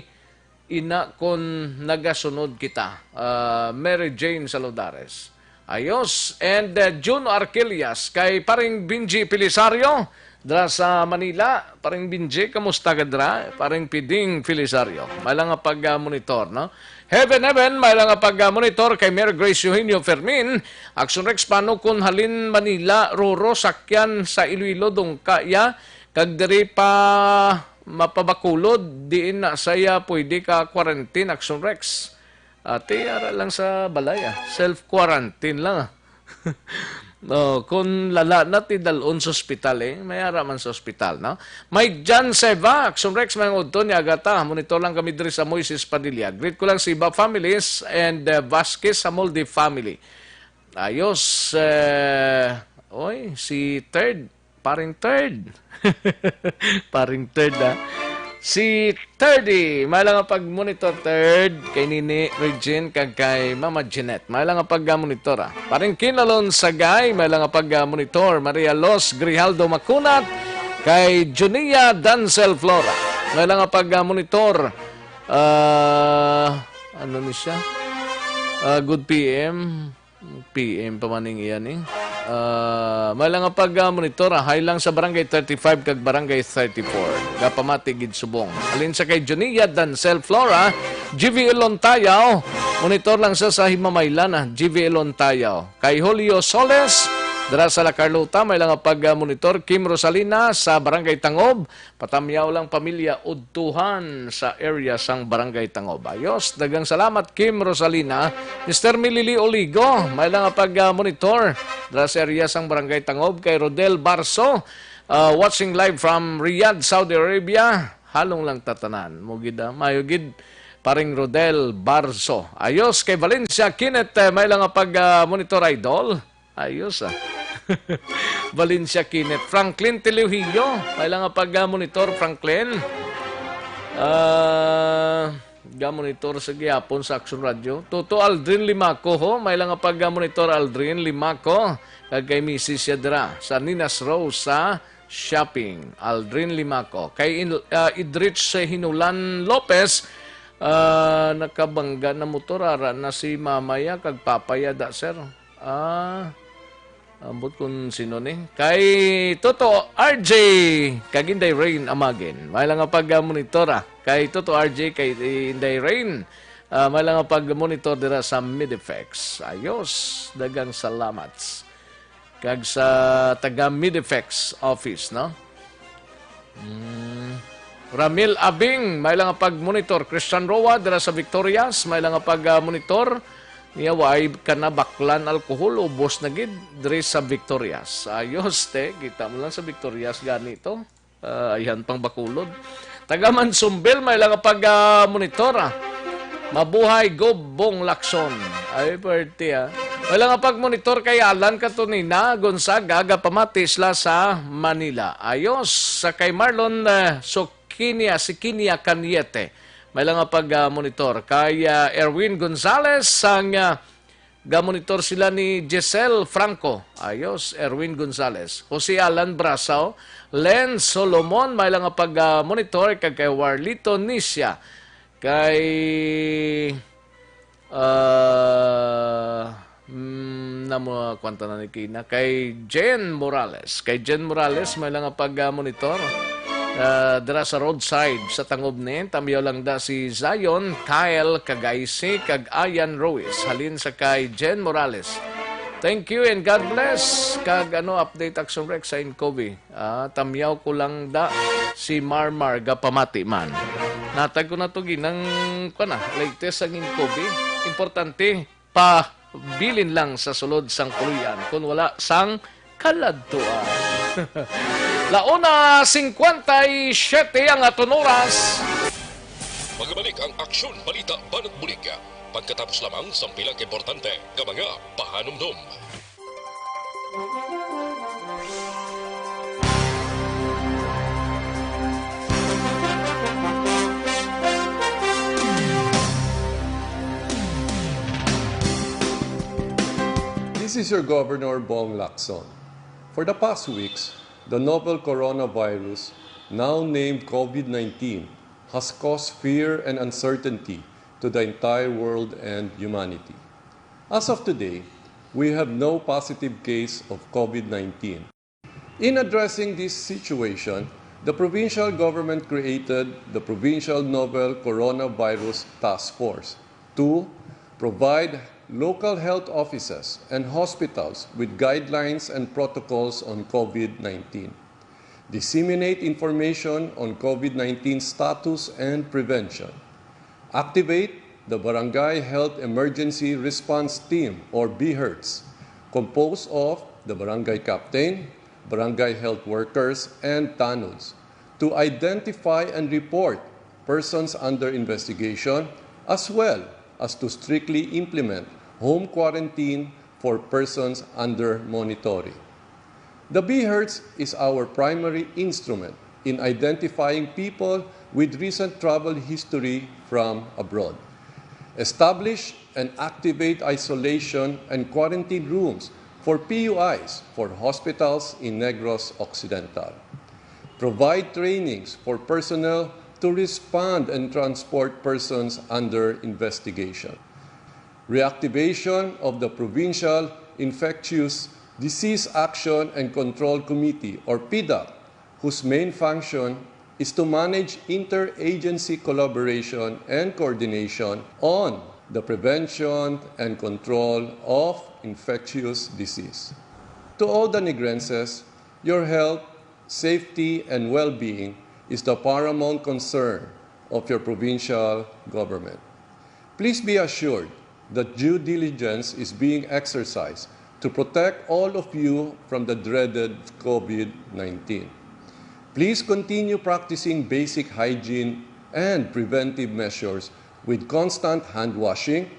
ina kon nagasunod kita. Ah, Mary Jane Saludares. Ayos. And, uh, June Arquillas, kay Paring Benji Pelisario, dra sa Manila. Paring Benji, kamusta ka dra? Paring Piding Pelisario. May lang nga pag-monitor, no? Heaven, heaven, may lang nga pag-monitor kay Mary Grace Eugenio Fermin. Action Rex, paano kung halin Manila, Roro, sakyan sa Iloilo, dungka ya, kag diri pa mapabakulod, diin na saya pwede ka quarantine, Action Rex. Ati, ara lang sa balay, ah. Self-quarantine lang, ah. No, kung lala na, ti dalon sa ospital, eh. May ara man sa ospital, no? May Jan Seva, Action Rex, may udto ni Agata. Monitor lang kami diri sa Moises Padilla. Greet ko lang si Iba families and, uh, Vasquez Samoldi family. Ayos, eh, oy, si Third, Paring Third. Paring Third, ah. Si Thirdy, may lang nga pag-monitor, Third, kay Nini Regine, kag kay Mama Jeanette. May lang nga pag-monitor, ah. Paring Kinalon Sagay, may lang nga pag-monitor. Maria Los Grijaldo Makunat, kay Junia Dancel Flora. May lang nga pag-monitor. Ah, ano ni siya? Ah, good P M. P M pa man ning iyan, eh. Ah, may lang nga pag-monitor, ah. Hay lang sa Barangay thirty-five kag Barangay thirty-four. Gapamati gid subong. Alin sa kay Junia Dancel Flora, G V L Lontayaw. Monitor lang sa, sa Himamaylan, ah. G V L Lontayaw. Kay Julio Soles, dira sa La Carlota, may lang nga pag-monitor. Kim Rosalina sa Barangay Tangob. Patamyaw lang pamilya, udtuhan sa area sang Barangay Tangob. Ayos, daghang salamat, Kim Rosalina. Mister Milili Oligo, may lang nga pag-monitor dira sa area sang Barangay Tangob. Kay Rodel Barso, ah, watching live from Riyadh, Saudi Arabia. Halong lang tatanan. Mo gid, ah, mayo gid, paring Rodel Barso. Ayos, kay Valencia Kenneth, eh, may lang nga pag-monitor, idol. Ayos, ah. Valencia Kenneth. Franklin Teleuhillo. May lang nga pag-monitor, Franklin. Ah, ga-monitor sa gihapon sa Action Radio. Toto Aldrin Limaco, ho. May lang nga pag-monitor, Aldrin Limaco. Kag kay misis siya dira sa Ninas Rose sa shopping. Aldrin Limaco. Kay In-, ah, Idrich Hinulan Lopez, ah, nakabangga na motor, ara na si mamaya kag papaya da, sir. Ah, ambot kung sino ni. Kay Toto R J, kag Inday Rain Amagin. May lang nga pag-monitor, ah. Kay Toto R J, kay Inday Rain. Ah, may lang nga pag-monitor dira sa Midifex. Ayos, daghang salamat. Kag sa taga Midifex office, no? Mm. Ramil Abing, may lang nga pag-monitor. Christian Roa, dira sa Victorias, may lang nga pag-monitor. Niya, way ka na baklan alkohol, ubos na gid, diri sa Victorias. Ayos, te. Kita mo lang sa Victorias, ganito. Ah, ayhan pang bakulod. Taga Mansonville, may lang nga pag-monitor, ah. Mabuhay, Gob Bong Lacson. Ay, pwerte, ah. May lang nga pag-monitor kay Alan Katunina Gonzaga, gapamati sila sa Manila. Ayos, sa kay Marlon, eh, Sokinia, si Kinia Caniete. May lang nga pag-monitor kay, ah, Erwin Gonzalez, sang, ah, gamonitor sila ni Giselle Franco. Ayos, Erwin Gonzalez. Jose Alan Brasao, Len Solomon, may lang nga pag-monitor kag kay Warlito Nisia. Kay, ah, mm, namo, kwanta na ni Kina. Kay Jen Morales. Kay Jen Morales, may lang nga pag-monitor. Ah, dira sa roadside, sa tangob ni, tamyaw lang da si Zion, Kyle, Kagaisi, kag Ayan Ruiz. Halin sa kay Jen Morales. Thank you and God bless. Kag ano, update, Action Rex, sa Incovi. Ah, tamyaw ko lang da si Marmar gapamati man. Natag ko na to ginang, kuwan na, latest ang Incovi. Importante, pabilin lang sa sulod sang puloy-an kon wala sang kaladtuan. La una cincuenta y siete ang aton oras. Magbalik ang Aksyon Balita Banat Bulig pagkatapos lamang sang pila ka importante nga mga pahanumdom. This is your Governor, Bong Lacson. For the past weeks, the novel coronavirus, now named COVID nineteen, has caused fear and uncertainty to the entire world and humanity. As of today, we have no positive case of COVID nineteen. In addressing this situation, the provincial government created the Provincial Novel Coronavirus Task Force to provide local health offices and hospitals with guidelines and protocols on COVID nineteen, disseminate information on COVID nineteen status and prevention, activate the Barangay Health Emergency Response Team, or BHERTs, composed of the barangay captain, barangay health workers, and tanods to identify and report persons under investigation, as well as to strictly implement home quarantine for persons under monitoring. The BHERTs is our primary instrument in identifying people with recent travel history from abroad. Establish and activate isolation and quarantine rooms for P U Is for hospitals in Negros Occidental. Provide trainings for personnel to respond and transport persons under investigation. Reactivation of the Provincial Infectious Disease Action and Control Committee, or PIDAC, whose main function is to manage interagency collaboration and coordination on the prevention and control of infectious disease. To all the Negrenses, your health, safety, and well-being is the paramount concern of your provincial government. Please be assured that due diligence is being exercised to protect all of you from the dreaded COVID nineteen. Please continue practicing basic hygiene and preventive measures with constant hand washing,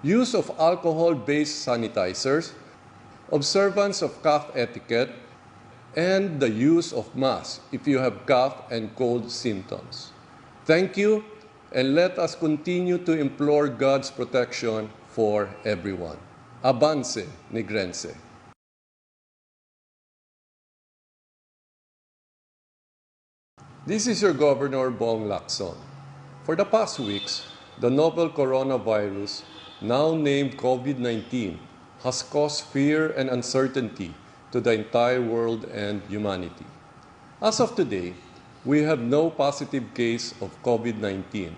use of alcohol-based sanitizers, observance of cough etiquette, and the use of masks if you have cough and cold symptoms. Thank you, and let us continue to implore God's protection for everyone. Abanse, Negrense. This is your Governor, Bong Lacson. For the past weeks, the novel coronavirus, now named COVID nineteen, has caused fear and uncertainty to the entire world and humanity. As of today, we have no positive case of COVID nineteen.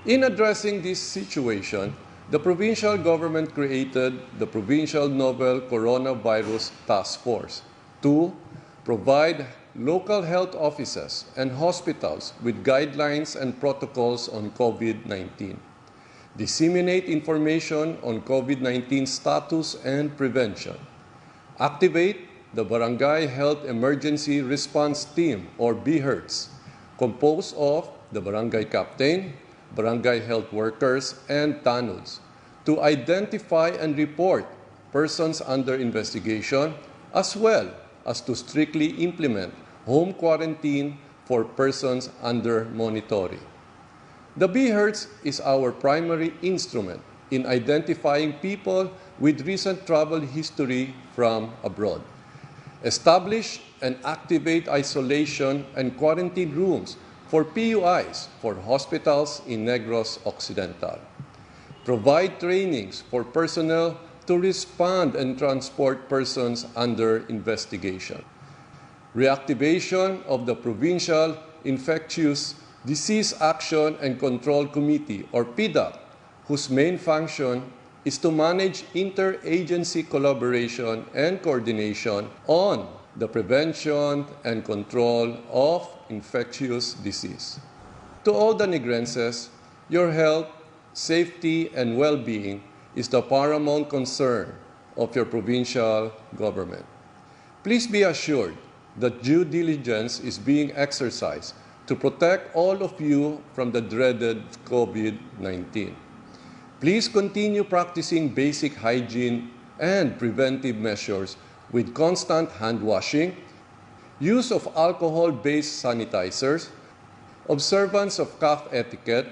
In addressing this situation, the provincial government created the Provincial Novel Coronavirus Task Force to provide local health offices and hospitals with guidelines and protocols on COVID nineteen, disseminate information on COVID nineteen status and prevention, activate the Barangay Health Emergency Response Team, or BHERTs, composed of the barangay captain, barangay health workers, and tanods, to identify and report persons under investigation, as well as to strictly implement home quarantine for persons under monitoring. The BHERTs is our primary instrument in identifying people with recent travel history from abroad. Establish and activate isolation and quarantine rooms for P U Is for hospitals in Negros Occidental. Provide trainings for personnel to respond and transport persons under investigation. Reactivation of the Provincial Infectious Disease Action and Control Committee, or PIDAC, whose main function is to manage interagency collaboration and coordination on the prevention and control of infectious disease. To all the Negrenses, your health, safety, and well-being is the paramount concern of your provincial government. Please be assured that due diligence is being exercised to protect all of you from the dreaded COVID nineteen. Please continue practicing basic hygiene and preventive measures with constant hand washing, use of alcohol-based sanitizers, observance of cough etiquette,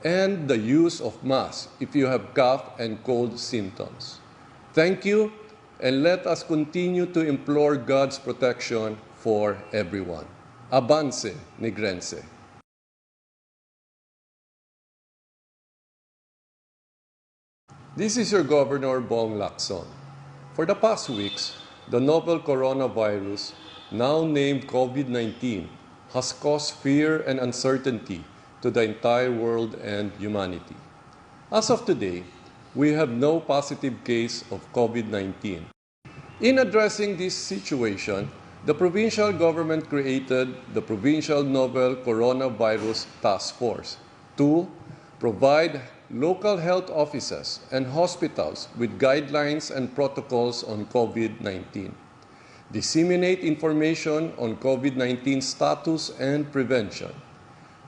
and the use of masks if you have cough and cold symptoms. Thank you, and let us continue to implore God's protection for everyone. Abanse, Negrense. This is your Governor, Bong Lacson. For the past weeks, the novel coronavirus, now named COVID nineteen, has caused fear and uncertainty to the entire world and humanity. As of today, we have no positive case of COVID nineteen. In addressing this situation, the provincial government created the Provincial Novel Coronavirus Task Force to provide local health offices and hospitals with guidelines and protocols on COVID nineteen, disseminate information on COVID nineteen status and prevention,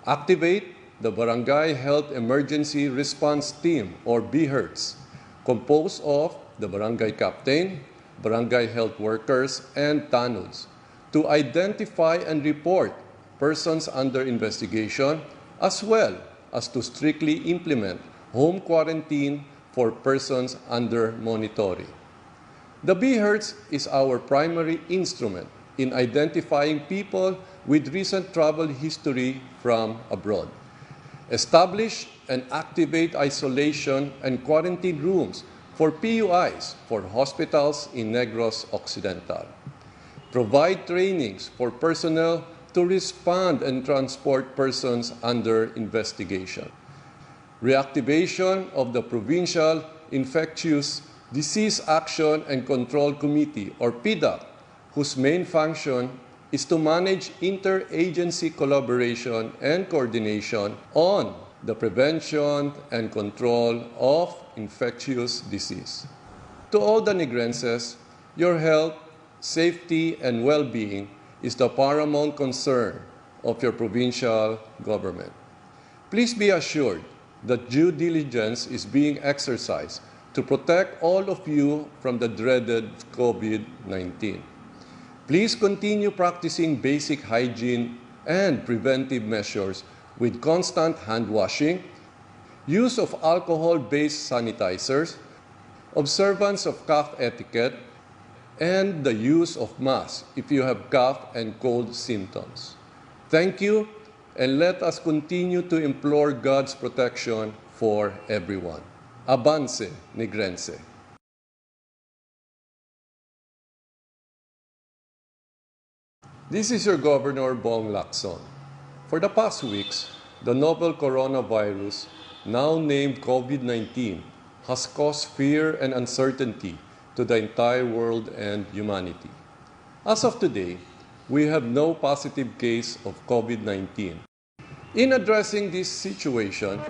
activate the Barangay Health Emergency Response Team, or BHERTs, composed of the barangay captain, barangay health workers, and tanods, to identify and report persons under investigation, as well as to strictly implement home quarantine for persons under monitoring. The BHERTs is our primary instrument in identifying people with recent travel history from abroad. Establish and activate isolation and quarantine rooms for P U Is for hospitals in Negros Occidental. Provide trainings for personnel to respond and transport persons under investigation. Reactivation of the Provincial Infectious Disease Action and Control Committee, or PDAC, whose main function is to manage interagency collaboration and coordination on the prevention and control of infectious disease. To all the Negrenses, your health, safety, and well-being is the paramount concern of your provincial government. Please be assured that due diligence is being exercised to protect all of you from the dreaded COVID nineteen. Please continue practicing basic hygiene and preventive measures with constant hand washing, use of alcohol-based sanitizers, observance of cough etiquette, and the use of masks if you have cough and cold symptoms. Thank you, and let us continue to implore God's protection for everyone. Abanse, Negrense. This is your Governor, Bong Lacson. For the past weeks, the novel coronavirus, now named COVID nineteen, has caused fear and uncertainty to the entire world and humanity. As of today, we have no positive case of COVID nineteen. In addressing this situation,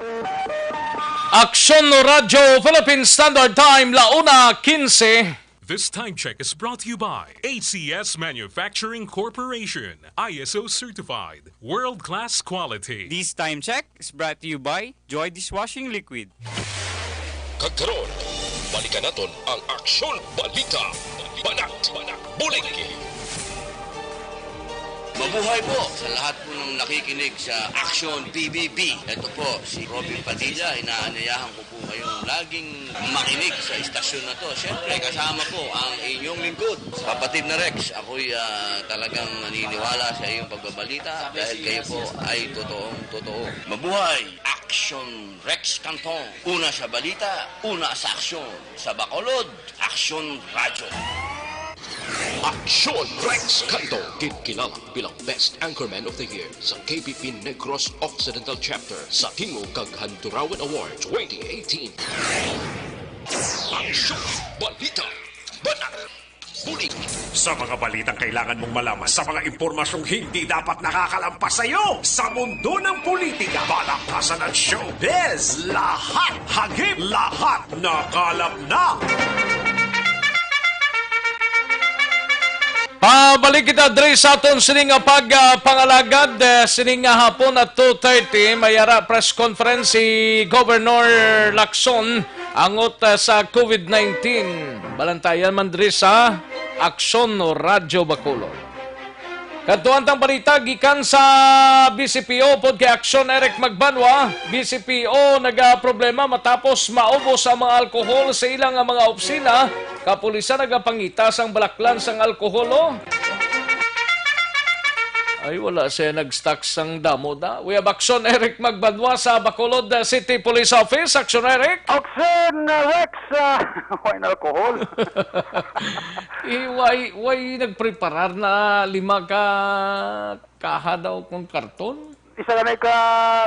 Aksyon Radyo Philippine Standard Time, la una quince. This time check is brought to you by A C S Manufacturing Corporation, I S O certified, world-class quality. This time check is brought to you by Joy Dishwashing Liquid. Kag karon, balikan naton ang Aksyon Balita. Banat, Banat, Bulig. Mabuhay po sa lahat po ng nakikinig sa Aksyon P B B. Ito po si Robin Padilla. Inaanyayahan ko po kayong laging makinig sa istasyon na to. Siyempre, kasama po ang inyong lingkod, Kapatid na Rex. Ako'y, ah, talagang naniniwala sa iyong pagbabalita dahil kayo po ay totoong totoo. Mabuhay! Aksyon Rex Cantong. Una sa balita, una sa aksyon. Sa Bacolod, Aksyon Radyo. Aksyon Rex Cantong, ginkilala bilang Best Anchorman of the Year sa K P P Negros Occidental Chapter sa Tingog kag Handurawan Award twenty eighteen. Aksyon, balita, banat, bulig. Sa mga balitang kailangan mong malaman, sa mga impormasyong hindi dapat nakakalampas sa iyo, sa mundo ng politika, balakasan at showbiz, lahat hagip, lahat nakalap na. Pabalik kita diri sa aton sini nga pag, ah, pangalagad, eh, sini nga hapon at two thirty, may ara press conference si Governor Lacson angot, ah, sa COVID nineteen. Balantayan man diri sa Aksyon Radyo Bacolod. Kadtuan tang balita gikan sa B C P O pod kay Aksyon Eric Magbanwa. B C P O nagaproblema matapos maubos ang mga alkohol sa ilang mga opisina. Kapulisan nagapangita sang balaklan sang alkohol, oh. Ay, wala siya nag-stock sang damo da. We have Aksyon Eric Magbanwa sa Bacolod, uh, City Police Office. Aksyon Eric. Aksyon, uh, Rex, uh, wine alcohol. Eh, why, why nagpreparar na lima ka kaha daw kung karton? Isa ka na ka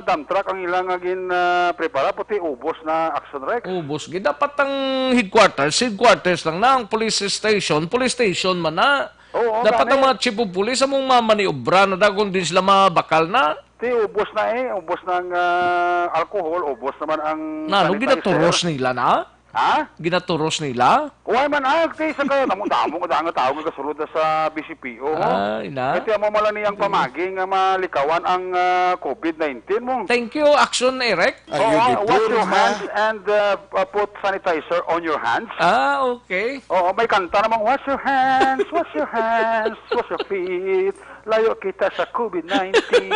dump truck ang ilang nga gin, ah, prepara, puti ubos na, Aksyon Rex. Ubos gid. Dapat ang headquarters, headquarters lang na. Ang police station, police station man na. Oo, dapat ang mga chief of police among mamaniobra na daw kung di sila mabakal na. Ti, ubos na eh. Ubos na ang, ah, alcohol, ubos naman ang sanitizer. Nano, ginaturos nila na? Ha? Ginaturos nila? Why man, ah, kay sa ka, damo-damo nga danga tao nga gasulod na sa B C P O, ho? Ah, ina. Ito ang mamala niyang pamagi nga malikawan ang, ah, COVID nineteen mo. Thank you, Aksyon Eric. Are you deformed, ha? Oo, wash your hands and, uh, uh, put sanitizer on your hands. Ah, okay. Oo, may kanta namang, "Wash your hands, wash your hands, wash your feet." Layo kita sa COVID nineteen.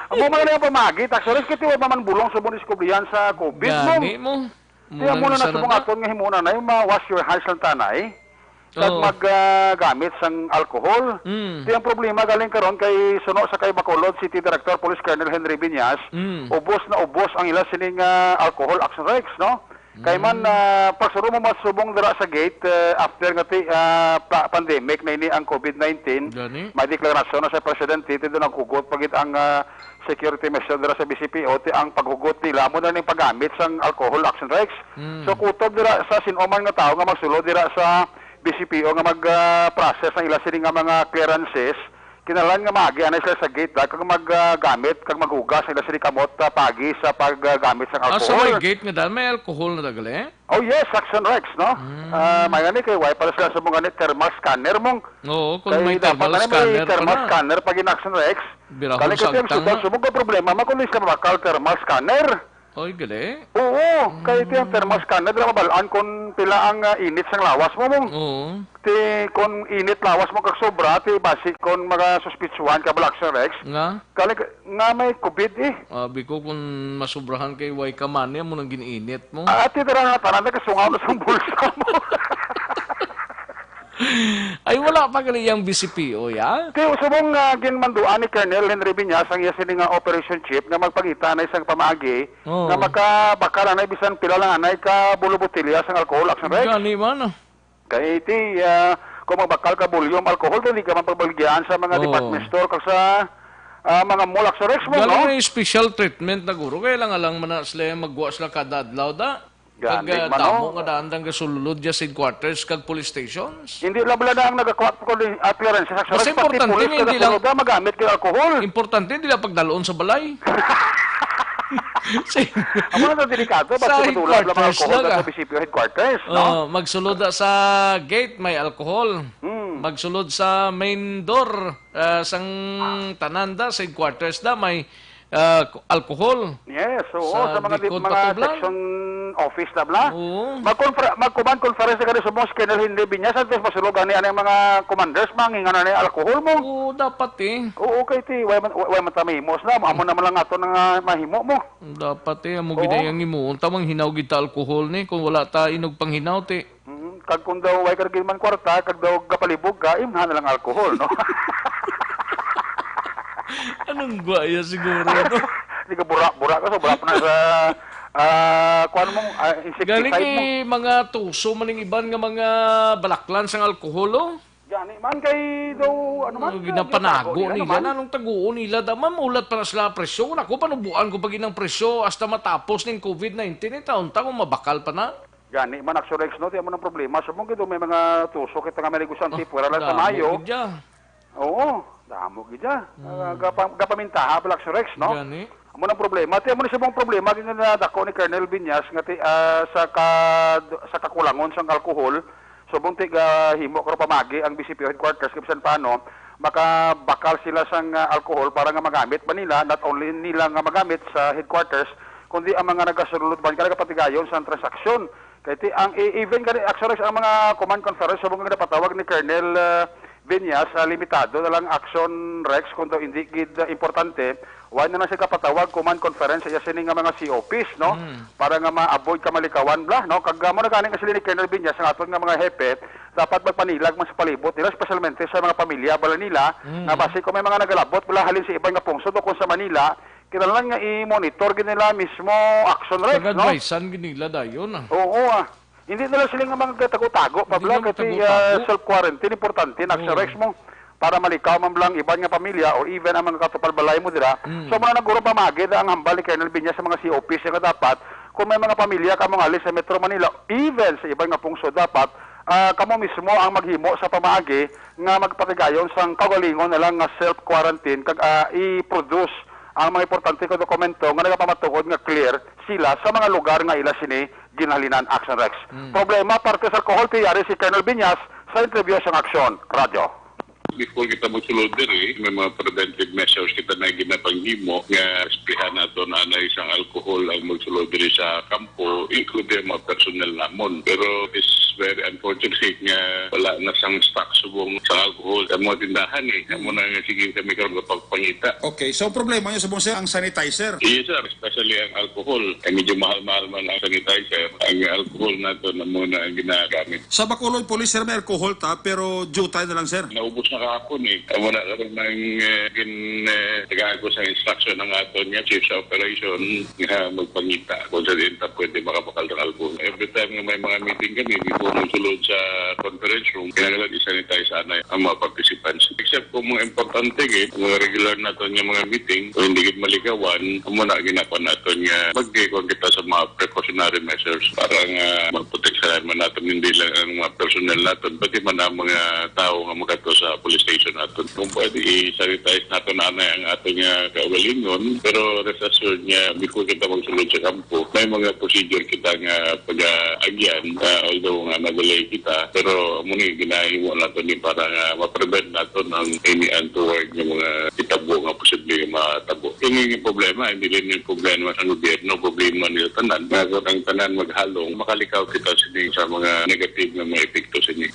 Amo man ang pamagi, Tax Rex, kay ti wala pa man bulong subong diskubrihan sa COVID, Gani Mong. mo. Ti amo Muna na na sana subong ta. aton nga himuon, anay, ma-wash your hands lang ta, anay. Kag Oo. mag, ah, gamit sang alcohol. Mm. Ti ang problema galing karon kay suno sa kay Bacolod City Director Police Colonel Henry Viñas, Mm. ubos na ubos ang ila sining, ah, alcohol, Action Rex, no? Kay man, Mm. ah, pagsuno mo masubong dira sa gate, eh, after nga ti, ah, pa-, pandemic na ini ang COVID nineteen, Gani? may deklarasyon na sa presidente, ti doon naghugot pa gid ang, ah, security mission dira sa B C P O, ti ang paghugot nila mo na ning paggamit sang alcohol, Action Rex. Mm. So, kutob dira sa sin-o man nga tawo nga magsulod dira sa B C P O nga mag, ah, process ang ila sini nga mga clearances, kinahanglan nga maagi anay sila sa gate, da, kag mag, ah, gamit, kag maghugas ang ila sini kamot, ah, pagi sa paggamit sang Ah, sa may alcohol. gate nga daan, may alcohol na dagali? Oh, yes, Action Rex, no? Mm. Ah, may gani kay why para sila sa mga ni thermal scanner mong Oo, kung Kay may dapat thermal na may scanner pa thermal na. scanner pag in Action Rex. Birahon Kali sa kasi ang agtang sudad na. sumog ang problema, makulis ka mabakal thermal scanner. Oy, gali. Oo, kay ito yung thermal scanner, dira mabalaan kung pila ang, ah, init sang lawas mo, mong. Oo. Ti, kung init lawas mo kag sobra, ti basi kung mga suspitsuhan ka bala, Action Rex. Nga? Kali ka, nga may COVID eh. Abi ko kung masubrahan kay way ka money, amo nang gin-init mo. Ah, ti dira nga, tanan nagkasungaw na sang bulsa mo. Ay, wala pa gali yang B C P O, ya? Ti, subong nga ginmanduan ni Colonel Henry Viñas ang iya sini nga operation chief nga magpangita na isang pamaagi Oo. nga makabakal anay bisan pila lang anay ka bulo botelya sang alcohol, Action Rex. Gani man, ah. Kay ti, ah, kung magbakal ka volume alcohol, ti hindi ka man pagbaligyan sa mga Oo. department store kag sa, ah, mga mall, Action Rex mo, Galing no? may special treatment na guro. Kaya lang alang man na sila yung magwa sila kada adlaw da. Gani, Kag, ah, mano? damo nga daan dang gasululod dyan sa headquarters kag police stations. Hindi lang bala na ang nagakuha ko ni, ah, clearance sa Basta Action Rex, pati importante police nga hindi nagasulod lang na magamit kay alcohol. Importante, hindi lang pagdaloon sa balay. Si-, Amo na delikado, sa ba't sa madulot lang mga headquarters alcohol lang, na ah. sa B C P O headquarters, no? Oh, magsulod na sa gate, may alcohol. Hmm. Magsulod sa main door, ah, sang tanan da, sa headquarters da, may, ah, alcohol. Yes, oo, Sa sa mga di-, likod mga patublan. section office na bla. Oo. Mag-confra-, mag-command conference na kani subong si Colonel Henry Viñas, antes masulod ani, ani ang mga commanders, mangingan na ni alcohol mo. Oo, dapat eh. Oo, kay ti, way man, way man ta mahimo sila, amo naman lang ato nga mahimo mo. Dapat eh, amo Oo. gid ang himuon ta, manghinaw gid ta alcohol ni, kung wala ta inog panghinaw, ti. Mm, kag kung daw way ka gid man kwarta, kag daw gapalibog ka, imha na lang alcohol, no? Anong gwaya siguro, no? Di ka bura, bura ka, sobra pa na sa, ah, kuwan mo, ah, Gani insecticide mo. kay mga tuso man ang iban nga mga balaklan sang alcohol, oh. Gani man kay daw, ano man, Ano, ah, ginapanago ginatago nila, nila ano man? na, anong taguon nila, da, man, maulat pa na sila presyo. Kung ako, panubuan ko pa gid ang presyo hasta matapos ning COVID nineteen, eh, taon ta kung mabakal pa na. Gani man, Action Rex, no? Di mo nang problema. Subong gid, may mga tuso kita nga may negosyante, Ah, pwera lang sa damo Mayo. gid ya. Oo, damo gid ya. Hmm. Ah, gapa-, gapamintaha pala, Action Rex, no? Gani. Amo nang problema. Ti, amo ni subong problema, gid nga nadako ni Colonel Viñas nga ti, ah, sa ka-, sa kakulangon sang alcohol, subong ti gahimo karon pamagi ang B C P O headquarters, kay bisan paano, makabakal sila sang, ah, alcohol para nga magamit ba nila, not only nila nga magamit sa headquarters, kundi ang mga nagasulod man nga nagapatigayon sa transaksyon. Kay ti, ang i-, even gani, Action Rex, ang mga command conference, subong nga napatawag ni Colonel, ah, Viñas, ah, limitado na lang, Action Rex, kung daw hindi gid, ah, importante, wala na lang siya kapatawag command conference sa iya sini nga mga C O Ps, no? Mm. Para nga ma-avoid kamalikawan bla, no? Kag, ah, mo na gani nga sila ni Colonel Viñas, ang aton nga mga hepe, dapat magpanilag man sa palibot nila, espesyalmente sa mga pamilya bala nila, Mm. nga basi kung may mga nagalabot bala halin sa iban nga pungsod o kung sa Manila, kinahanglan nga i-monitor gid nila mismo, Action Rex, no? Pag-advisean gid nila dayon, ah. Oo, ah. Hindi na lang sila nga mga tago-tago, Hindi Pablo, na kasi, magtago-tago. ah, self-quarantine, importante na, Action Oo. Rex mo. Para malikaw man lang iban nga pamilya or even ang mga katupal balay mo dira. Mm. So, mga naguro pamagi na ang hambal ni Colonel Viñas sa mga C O Ps nga dapat, kung may mga pamilya kamo nga alis sa Metro Manila, even sa iban nga pungsod, dapat, ah, kamo mismo ang maghimo sa pamaagi nga magpatigayon sang kaugalingon na lang nga self-quarantine kag, ah, i-produce ang mga importante nga dokumento nga nagapamatuod nga clear sila sa mga lugar nga ila sini ginhalinan, Action Rex. Mm. Problema, parte sa alcohol, tiyari si Colonel Viñas sa interview sang Aksyon Radyo. Before kita magsulod diri, may mga preventive measures kita na ginapanghimo nga espehan nato na anay sang alcohol ang magsulod diri sa kampo, include ang mga personnel namon. Pero this Very unfortunate nga wala na sang stock subong sa alcohol sa mga tindahan eh. Amo na nga sige kami karon kapagpangita. Okay, so problema niyo subong, sir, ang sanitizer? Yes, sir. Especially ang alcohol. Eh, medyo mahal-mahal man ang sanitizer. Ang alcohol nato na muna ang ginagamit. Sa Bacolod Police, sir, may alcohol ta, pero diutay na lang, sir. Naubos na kahapon eh. Amo na karon ang, eh, gin, eh, tagaan ko sa instruction ng aton nga chief sa operation nga magpangita kung sa diin ta pwede makabakal sa alcohol. Every time nga may mga meeting kami, before mosulod sa conference room, kinahanglan i-sanitize anay ang mga participants. Except kung mga importante gid, mga regular naton nga mga meeting, o hindi gid malikawan, amo na ginakon naton nga mag-, kuwan kita sa mga precautionary measures para nga maprotektahan man naton hindi lang ang mga personnel naton, pati man ang mga tawo nga magkadto sa police station naton. Kung pwede, i-sanitize naton anay ang aton nga kaugalingon, pero rest assured nga before kita magsulod sa kampo, may mga procedure kita nga pag-aagyan, ah, although nga na-delay kita, pero amo ni ginahimo naton ni para nga ma-prevent naton ang any untoward nga mga hitabo nga posible nga matabo. Ini nga problema, hindi lang yung problema sa gobyerno, problema nila tanan. Nga kung ang tanan maghalong, makalikaw kita sini sa mga negative nga mga epekto sini.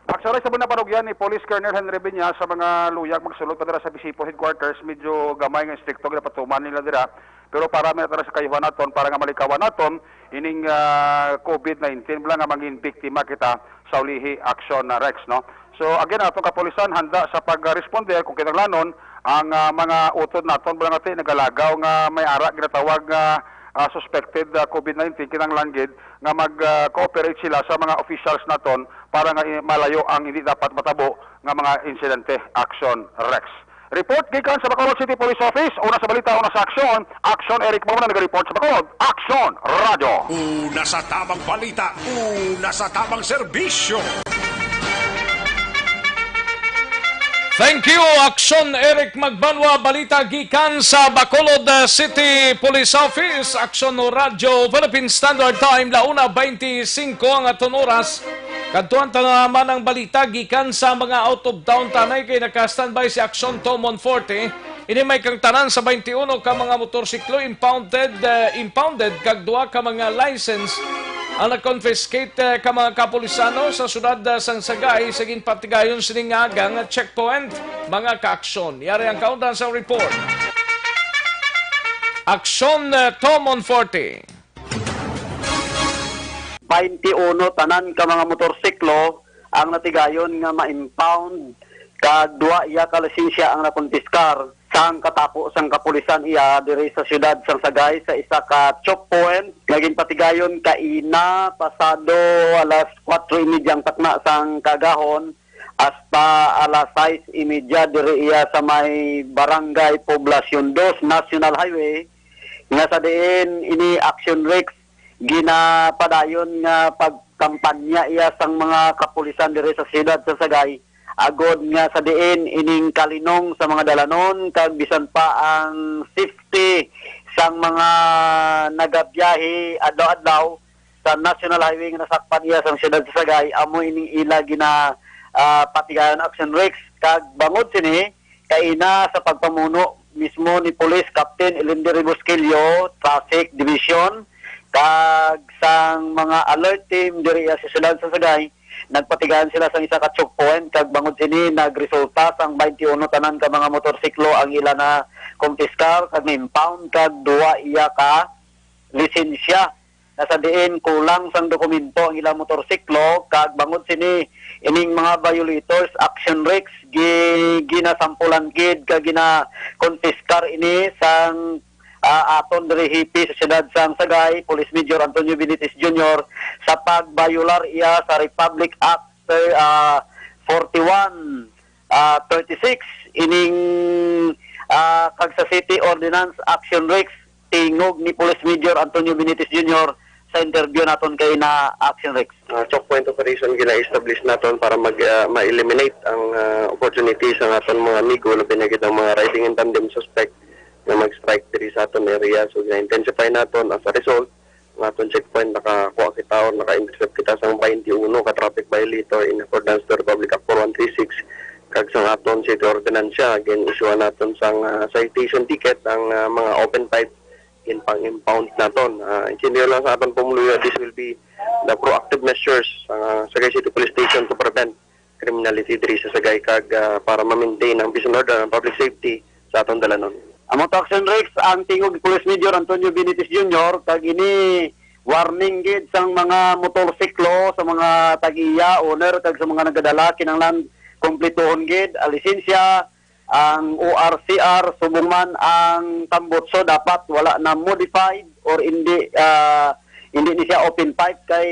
Actually, sa mga panugyan ni Police Colonel Henry Viñas sa mga luyag magsulod pa dira sa Bisipo Headquarters, medyo gamay nga istrikto ginapatuman nila dira. Pero para may tara sa kayuhan naton, para nga malikawan naton ining, ah, COVID nineteen, bala nga mangin biktima kita sa ulihi action na Rex, no? So, again, ato kapulisan handa sa pag-responder kung kinahanglanon ang, ah, mga utod naton, bala nga ti nagalagaw nga may ara ginatawag nga, ah, suspected, ah, COVID nineteen, kinahanglan gid nga mag, ah, cooperate sila sa mga officials naton para nga i-, malayo ang hindi dapat matabo nga mga insidente. Action, Rex. Report gikan sa Bacolod City Police Office. Una sa balita, una sa aksyon. Action, Eric Mauna nag-report sa Bacolod. Action, Radyo. Una sa tamang balita, una sa tamang serbisyo. Thank you, Action Eric Magbanwa. Balita gikan sa Bacolod, uh, City Police Office. Action Radyo Philippine Standard Time, la una veinticinco ang aton oras. Kadtuan ta naman ang balita gikan sa mga out of town tanay kay naka-standby si Action Tomon Forte. Ini may kang tanan sa twenty-uno ka mga motorsiklo impounded, eh, impounded kag duha ka mga license ang na-confiscate, eh, ka mga kapulisano sa siyudad, eh, sang Sagay sa ginpatigayon sining nga agang checkpoint, mga kaaksyon. Yari ang kaundan sa report. Aksyon, eh, Tomon Forte. Twenty-uno tanan ka mga motorsiklo ang natigayon nga ma-impound, kag duha iya ka lisensya ang nakonpiskar sang katapo sang kapulisan iya diri sa siyudad sang Sagay sa isa ka choke point nga ginpatigayon kaina pasado alas kuwatro y media ang takna sang kaagahon hasta alas sais y media diri iya sa may Barangay Poblacion Dos National Highway, nga sa diin ini Action Rex ginapadayon nga pagkampanya iya sang mga kapulisan diri sa siyudad sa Sagay, agod nga sa diin ining kalinong sa mga dalanon kag bisan pa ang safety sang mga nagabiyahe adlaw-adlaw sa National Highway nga nasakpan iya sang siyudad sa Sagay, amo ining ila gina, ah, patigayon Action Rex. Kag bangod sini, kaina sa pagpamuno mismo ni Police Captain Elender Rebusquillo, Traffic Division, kag sang mga alert team diri sa siyudad sa Sagay, nagpatigayon sila sang isa ka choke point, kag bangod sini nagresulta sang twenty-uno tanan ka mga motorsiklo ang ila na kumpiskar kag na-impound, kag duha iya ka lisensya nga sa diin kulang sang dokumento ang ilang motorsiklo, kag bangod sini, ining mga violators, Action Rex, gi-, ginasampulan gid kag ginakonpiskar ini sang, ah, aton diri hepe sa siyudad sang Sagay, Police Major Antonio Benitez Junior, sa pagbayolar iya sa Republic Act, ah, forty-one, ah, thirty-six, ining, ah, kag sa City Ordinance Action Rex, tingog ni Police Major Antonio Benitez Junior sa interview naton kay na Action Rex. Ah, choke point operation gina-establish naton para mag, ah, ma-eliminate ang, ah, opportunity sa aton mga amigo, labi na gid ang mga riding in tandem suspect nga mag-strike diri sa aton area. So, gina-intensify naton. As a result, ang aton checkpoint, nakakuha kita or naka-intercept kita sang twenty-uno ka traffic violator in accordance to Republic Act four one three six, kag sang aton city ordinance, gin-issuean naton sang, ah, citation ticket ang, ah, mga open pipe, ginpang-impound naton. Ah, intindi lang sa aton pumuluyo, this will be the proactive measures sa Sagay City Police Station to prevent criminality diri sa Sagay kag, ah, para ma-maintain ang peace and order and public safety sa atong dalanon. Amo to, Action Rex, ang tingog ni Police Major Antonio Benitez Junior, kag ini warning gid sang mga motorsiklo, sa mga tag-iya, owner, kag sa mga nagadala, kinahanglan kumplituhon gid ang lisensya, ang O R C R, subong man ang tambutso dapat wala na modified or hindi, ah, hindi ni siya open pipe, kay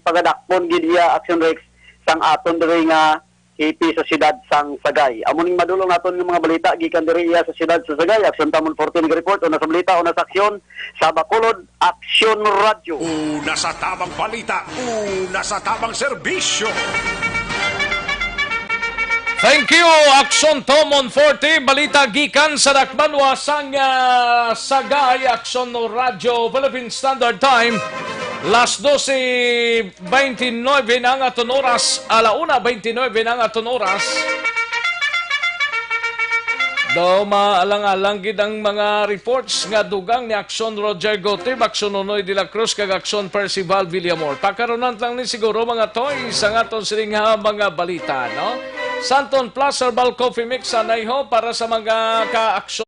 pagadakpon gid iya, Action Rex, sang aton diri nga hipi sa siyudad sang Sagay. Amo ning madulong naton nga mga balita gikan diri iya sa siyudad sa Sagay. Action Tamon forty nagreport, una sa balita, una sa aksyon, sa Bacolod, Aksyon Radyo. Una sa tamang balita, una sa tamang serbisyo. Thank you, Aksyon Tomon forty. Balita gikan sa dakbanwa sang, ah, Sagay, Aksyon Radyo, Philippine Standard Time. Las doce veintinueve na ang aton oras, ala una veintinueve na ang aton oras. Daw maalang-alang gid ang mga reports nga dugang ni Aksyon Roger Gutib, Aksyon Nonoy de la Cruz, kag Aksyon Percival Villamor. Pakarunan lang ni siguro, mga toy, sa aton sining ha mga balita, no? Santon Plus Herbal Coffee Mix, anay ho, para sa mga ka-aksyon.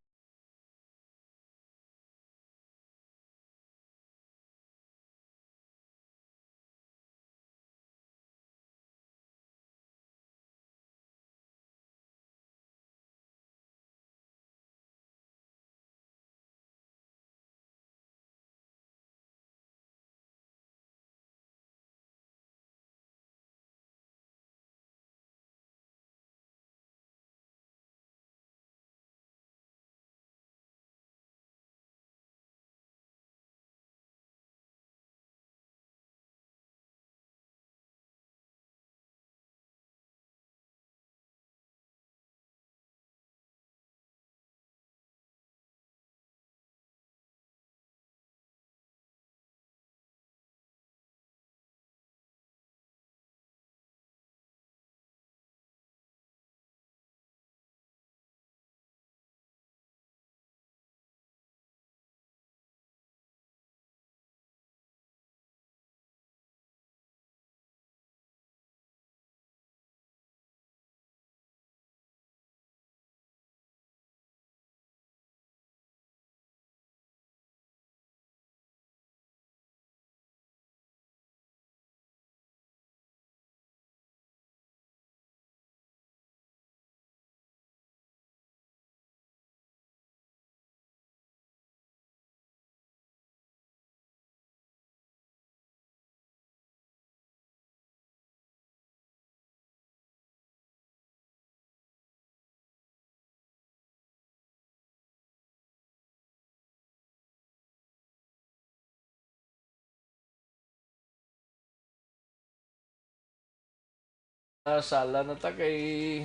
Ah, sala na ta kay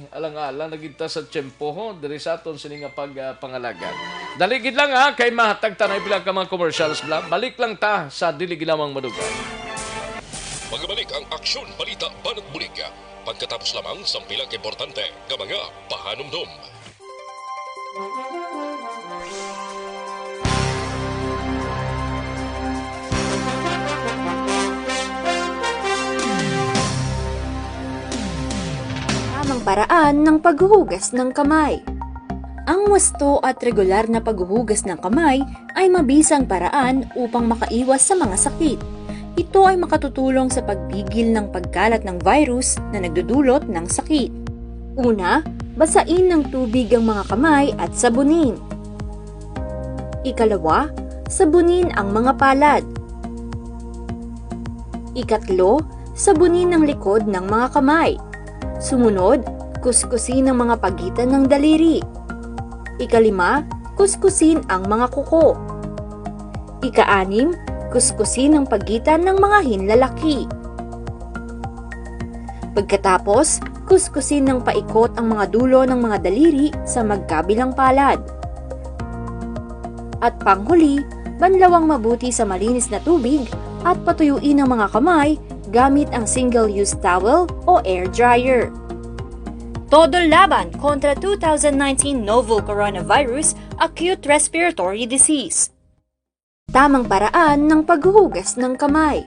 alang-alang na gid ta sa tiyempo, ho, diri sa aton sini nga pag, ah, pangalagad. Dali gid lang, ha, kay mahatag ta na pila ka mga commercials bla. Balik lang ta sa dili ginamang madugay. Magabalik ang Aksyon Balita Banat Bulig pagkatapos lamang sang pila ka importante nga mga pahanumdom. Tamang paraan ng paghuhugas ng kamay. Ang wasto at regular na paghuhugas ng kamay ay mabisang paraan upang makaiwas sa mga sakit. Ito ay makatutulong sa pagpigil ng pagkalat ng virus na nagdudulot ng sakit. Una, basain ng tubig ang mga kamay at sabunin. Ikalawa, sabunin ang mga palad. Ikatlo, sabunin ang likod ng mga kamay. Sumunod, kuskusin ang mga pagitan ng daliri. Ikalima, kuskusin ang mga kuko. Ikaanim, kuskusin ang pagitan ng mga hinlalaki. Pagkatapos, kuskusin ng paikot ang mga dulo ng mga daliri sa magkabilang palad. At panghuli, banlawang mabuti sa malinis na tubig at patuyuin ang mga kamay gamit ang single-use towel o air dryer. Todo laban kontra two thousand nineteen novel coronavirus acute respiratory disease. Tamang paraan ng paghuhugas ng kamay.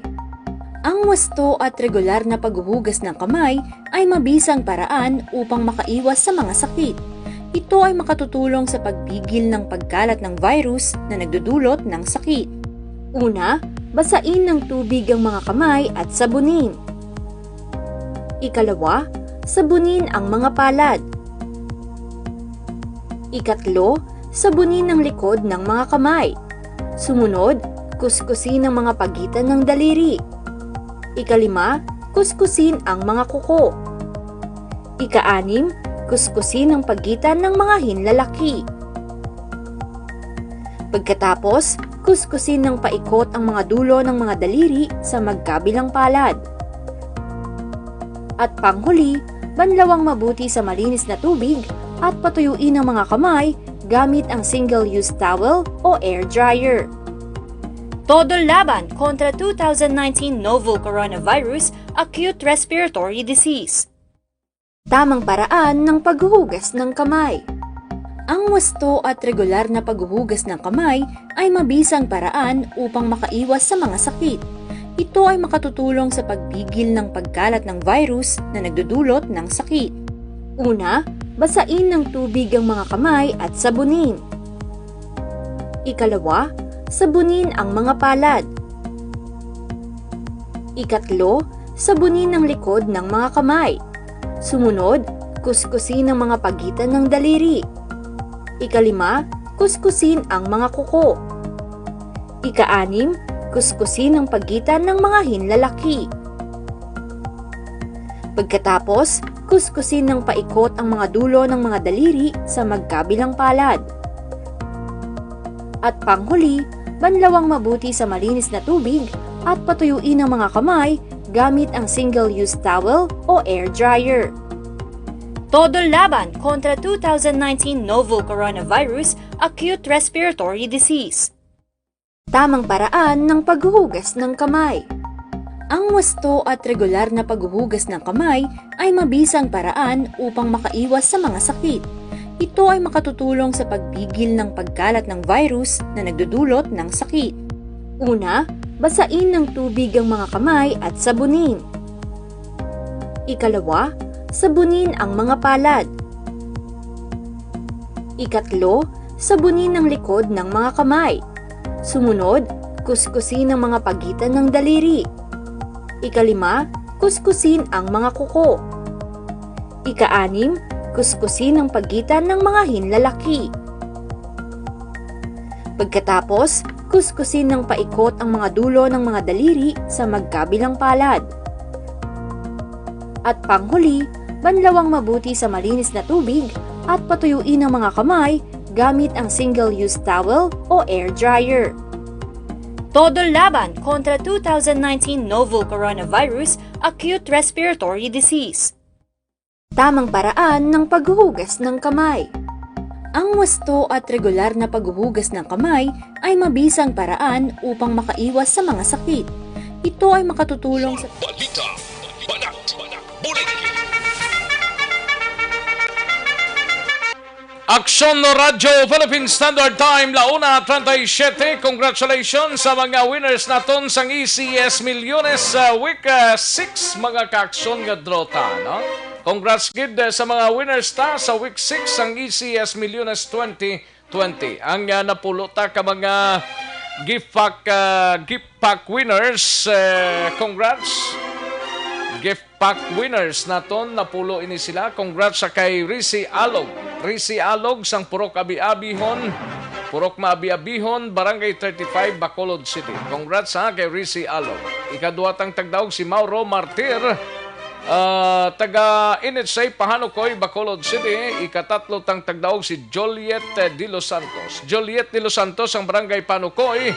Ang wasto at regular na paghuhugas ng kamay ay mabisang paraan upang makaiwas sa mga sakit. Ito ay makatutulong sa pagpigil ng pagkalat ng virus na nagdudulot ng sakit. Una, basain ng tubig ang mga kamay at sabunin. Ikalawa, sabunin ang mga palad. Ikatlo, sabunin ang likod ng mga kamay. Sumunod, kuskusin ang mga pagitan ng daliri. Ikalima, kuskusin ang mga kuko. Ikaanim, kuskusin ang pagitan ng mga hinlalaki. Pagkatapos, kuskusin ng paikot ang mga dulo ng mga daliri sa magkabilang palad. At panghuli, banlawang mabuti sa malinis na tubig at patuyuin ang mga kamay gamit ang single-use towel o air dryer. Todo laban kontra two thousand nineteen novel coronavirus acute respiratory disease. Tamang paraan ng paghuhugas ng kamay. Ang wasto at regular na paghuhugas ng kamay ay mabisang paraan upang makaiwas sa mga sakit. Ito ay makatutulong sa pagpigil ng pagkalat ng virus na nagdudulot ng sakit. Una, basain ng tubig ang mga kamay at sabunin. Ikalawa, sabunin ang mga palad. Ikatlo, sabunin ang likod ng mga kamay. Sumunod, kuskusin ang mga pagitan ng daliri. Ikalima, kuskusin ang mga kuko. Ikaanim, kuskusin ang pagitan ng mga hinlalaki. Pagkatapos, kuskusin ng paikot ang mga dulo ng mga daliri sa magkabilang palad. At panghuli, banlawang mabuti sa malinis na tubig at patuyuin ang mga kamay gamit ang single-use towel o air dryer. Todo laban kontra two thousand nineteen novel coronavirus acute respiratory disease. Tamang paraan ng paghuhugas ng kamay. Ang wasto at regular na paghuhugas ng kamay ay mabisang paraan upang makaiwas sa mga sakit. Ito ay makatutulong sa pagpigil ng pagkalat ng virus na nagdudulot ng sakit. Una, basain ng tubig ang mga kamay at sabunin. Ikalawa, sabunin ang mga palad. Ikatlo, sabunin ang likod ng mga kamay. Sumunod, kuskusin ang mga pagitan ng daliri. Ikalima, kuskusin ang mga kuko. Ikaanim, kuskusin ang pagitan ng mga hinlalaki. Pagkatapos, kuskusin ng paikot ang mga dulo ng mga daliri sa magkabilang palad. At panghuli, banlawang mabuti sa malinis na tubig at patuyuin ang mga kamay gamit ang single-use towel o air dryer. Todo laban kontra two thousand nineteen novel coronavirus acute respiratory disease. Tamang paraan ng paghuhugas ng kamay. Ang wasto at regular na paghuhugas ng kamay ay mabisang paraan upang makaiwas sa mga sakit. Ito ay makatutulong sa Balita, Banat, Bulig. Aksyon no Radyo Philippine Standard Time, launa treinta y siete. Congratulations sa mga winners naton sang E C S Milyones sa week, ah, six, mga kaaksyon nga draw ta, no? Congrats gid, eh, sa mga winners ta sa week six sang E C S Milyones twenty twenty. Ang, ah, napulo ta ka mga gift pack, ah, gift pack winners, eh, congrats. Gift pack winners naton, napulo ini sila. Congrats sa kay Risi Alog. Risi Alog sang Purok Abi-abihon, Purok Maabi-abihon, Barangay thirty-five, Bacolod City. Congrats ha kay Risi Alog. Ikaduha tang tagdaog si Mauro Martir, ah, taga N H A Pahanukoy, Bacolod City. Ikatatlo tang tagdaog si Joliet, eh, De Los Santos. Joliet De Los Santos ang Barangay Panukoy.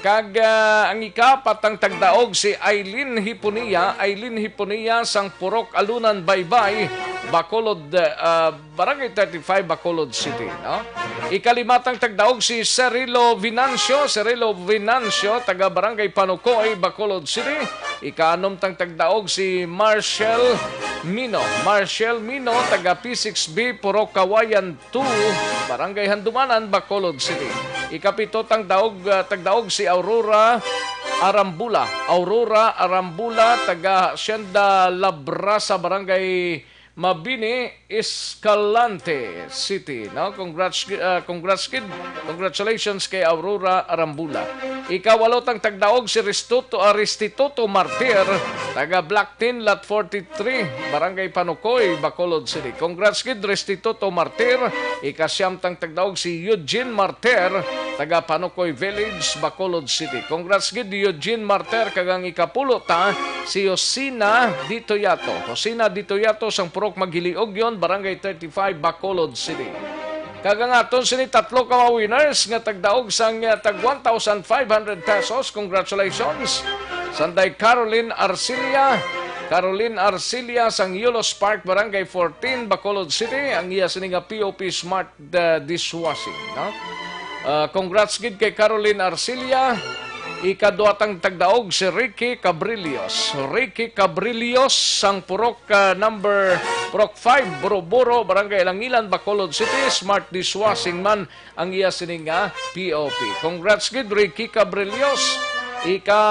Kag, ah, ang ikaapat tang tagdaog si Aileen Hiponia. Aileen Hiponia sang Purok Alunan, Baybay, Bacolod, ah, Barangay thirty-five, Bacolod City, no? Ikalima tang tagdaog si Cirilo Venancio, Cirilo Venancio, taga Barangay Panukoy, Bacolod City. Ikaanom tang tagdaog si Marshall Mino, Marshall Mino, taga P six B, Purok Kawayan two, Barangay Handumanan, Bacolod City. Ikapito tang daog, ah, tagdaog si Aurora Arambula, Aurora Arambula, taga Hacienda Labrasa, Barangay Mabini, Escalante City, no? Congrats, ah, congrats, kid. Congratulations kay Aurora Arambula. Ikawalo tang tagdaog si Restuto, ah, Restituto Martir, taga Block ten, Lot forty-three, Barangay Panukoy, Bacolod City. Congrats gid, Restituto Martir. Ikasyam tang tagdaog si Eugene Martir, taga Panukoy Village, Bacolod City. Congrats gid, Eugene Martir, kag ang ikapulo ta si Josina Ditoyato. Josina Ditoyato sang Purok Magiliogyon, Barangay thirty-five, Bacolod City. Kag ang aton sini tatlo ka mga winners nga tagdaog sang, uh, tag one thousand five hundred pesos. Congratulations. Sanday Caroline Arcilia, Caroline Arcilia sang Yulos Park, Barangay fourteen, Bacolod City, ang iya sini nga P O P Smart, uh, dishwashing, no? Uh, congrats gid kay Caroline Arcilia. Ikaduha tang tagdaog si Ricky Cabrillos. Ricky Cabrillos sang Purok, ah, number, Purok five, Buruburo, Barangay Langilan, Bacolod City, Smart Dishwashing man ang iya sini nga P O P. Congrats gid, Ricky Cabrillos. Ika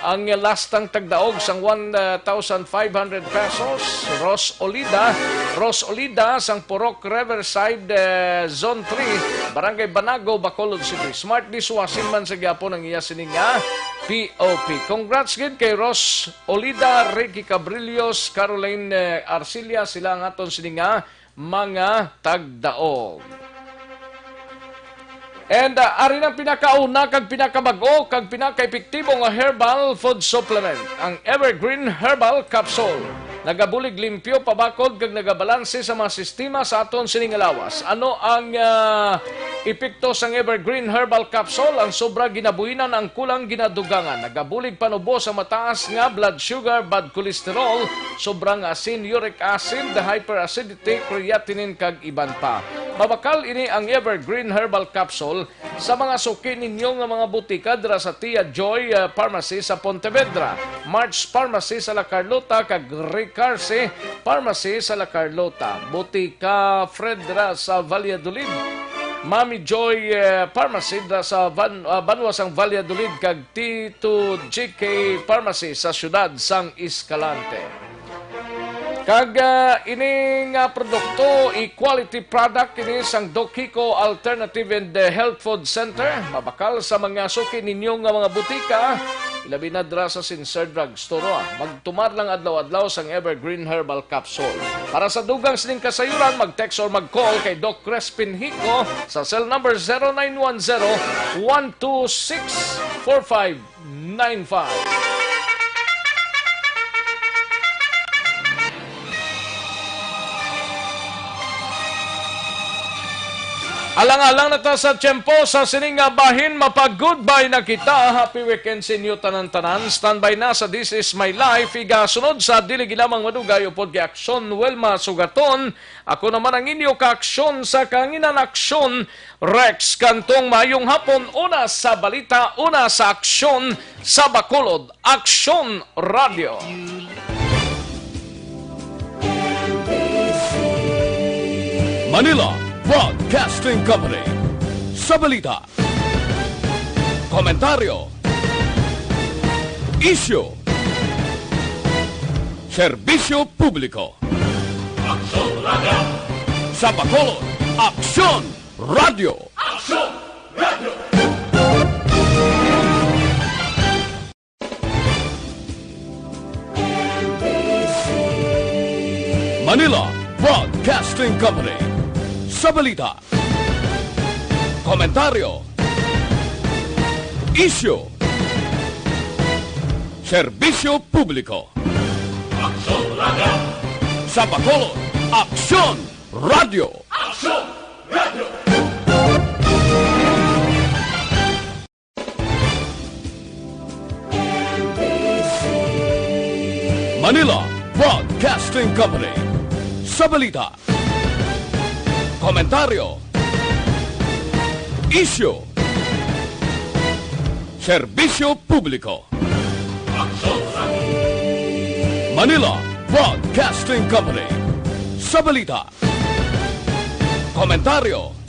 ang lastang tagdaog sang one thousand five hundred pesos, Ros Olida. Ros Olida sang Purok Riverside, eh, Zone three, Barangay Banago, Bacolod City. Smart dishwashing man sa gyapon ang iya sini nga P O P. Congrats gid kay Ros Olida, Ricky Cabrillos, Caroline, eh, Arcilia, sila ang aton sini nga mga tagdaog. And, uh, ari nang pinakauna kag pinakabag-o kag pinakaepektibo nga herbal food supplement, ang Evergreen Herbal Capsule. Nagabulig limpyo, pabakod, kag nagabalanse sa mga sistema sa aton sini nga lawas. Ano ang, uh, epekto sang Evergreen Herbal Capsule? Ang sobra ginabuhinan, ang kulang ginadugangan. Nagabulig panubo sa mataas nga blood sugar, bad cholesterol, sobrang asin, uric acid, hyperacidity, creatinine, kag iban pa. Mabakal ini ang Evergreen Herbal Capsule sa mga suki ninyo nga mga butika dira sa Tia Joy, ah, Pharmacy sa Pontevedra, March Pharmacy sa La Carlota, kag Ricarce Pharmacy sa La Carlota, Butika Fred dira sa Valladolid, Mami Joy, eh, Pharmacy dira sa Van-, ah, Banwa sang Valladolid, kag Tito G K Pharmacy sa siyudad sang Escalante. Kag, ah, ini nga produkto, i-quality product ini sang Doc Kiko Alternative and, eh, Health Food Center. Mabakal sa mga suki ninyo nga mga butika, ilabi na dira sa Sincere Drugstore. Magtumar lang adlaw-adlaw sang Evergreen Herbal Capsule. Para sa dugang sining kasayuran, mag-text or mag-call kay Doc Crispin Hico sa cell number zero nine one zero, one two six, four five nine five. Alang-alang na ta sa tiyempo sa sining nga bahin, mapag-goodbye na kita. Happy weekend sa inyo tanan-tanan. Standby na sa This Is My Life. Igasunod sa dili lamang madugay upod kay Aksyon Wilma Sugaton. Ako naman ang inyo ka-aksyon sa kahanginan, Aksyon Rex Cantong. Mayong hapon, una sa balita, una sa aksyon sa Bacolod, Aksyon Radio. Manila Broadcasting Company. Sa balita, komentaryo, isyu, serbisyo publiko. Aksyon Radio. Sa Bacolod, Aksyon Radio. Aksyon Radio. Manila Broadcasting Company. Sa balita, komentaryo, isyu, serbisyo publiko. Aksyon Radio. Sa Bacolod, Aksyon Radio. Aksyon Radio. Manila Broadcasting Company. Sa balita, komentaryo, isyu, serbisyo publiko. Manila Broadcasting Company. Sa balita, komentaryo,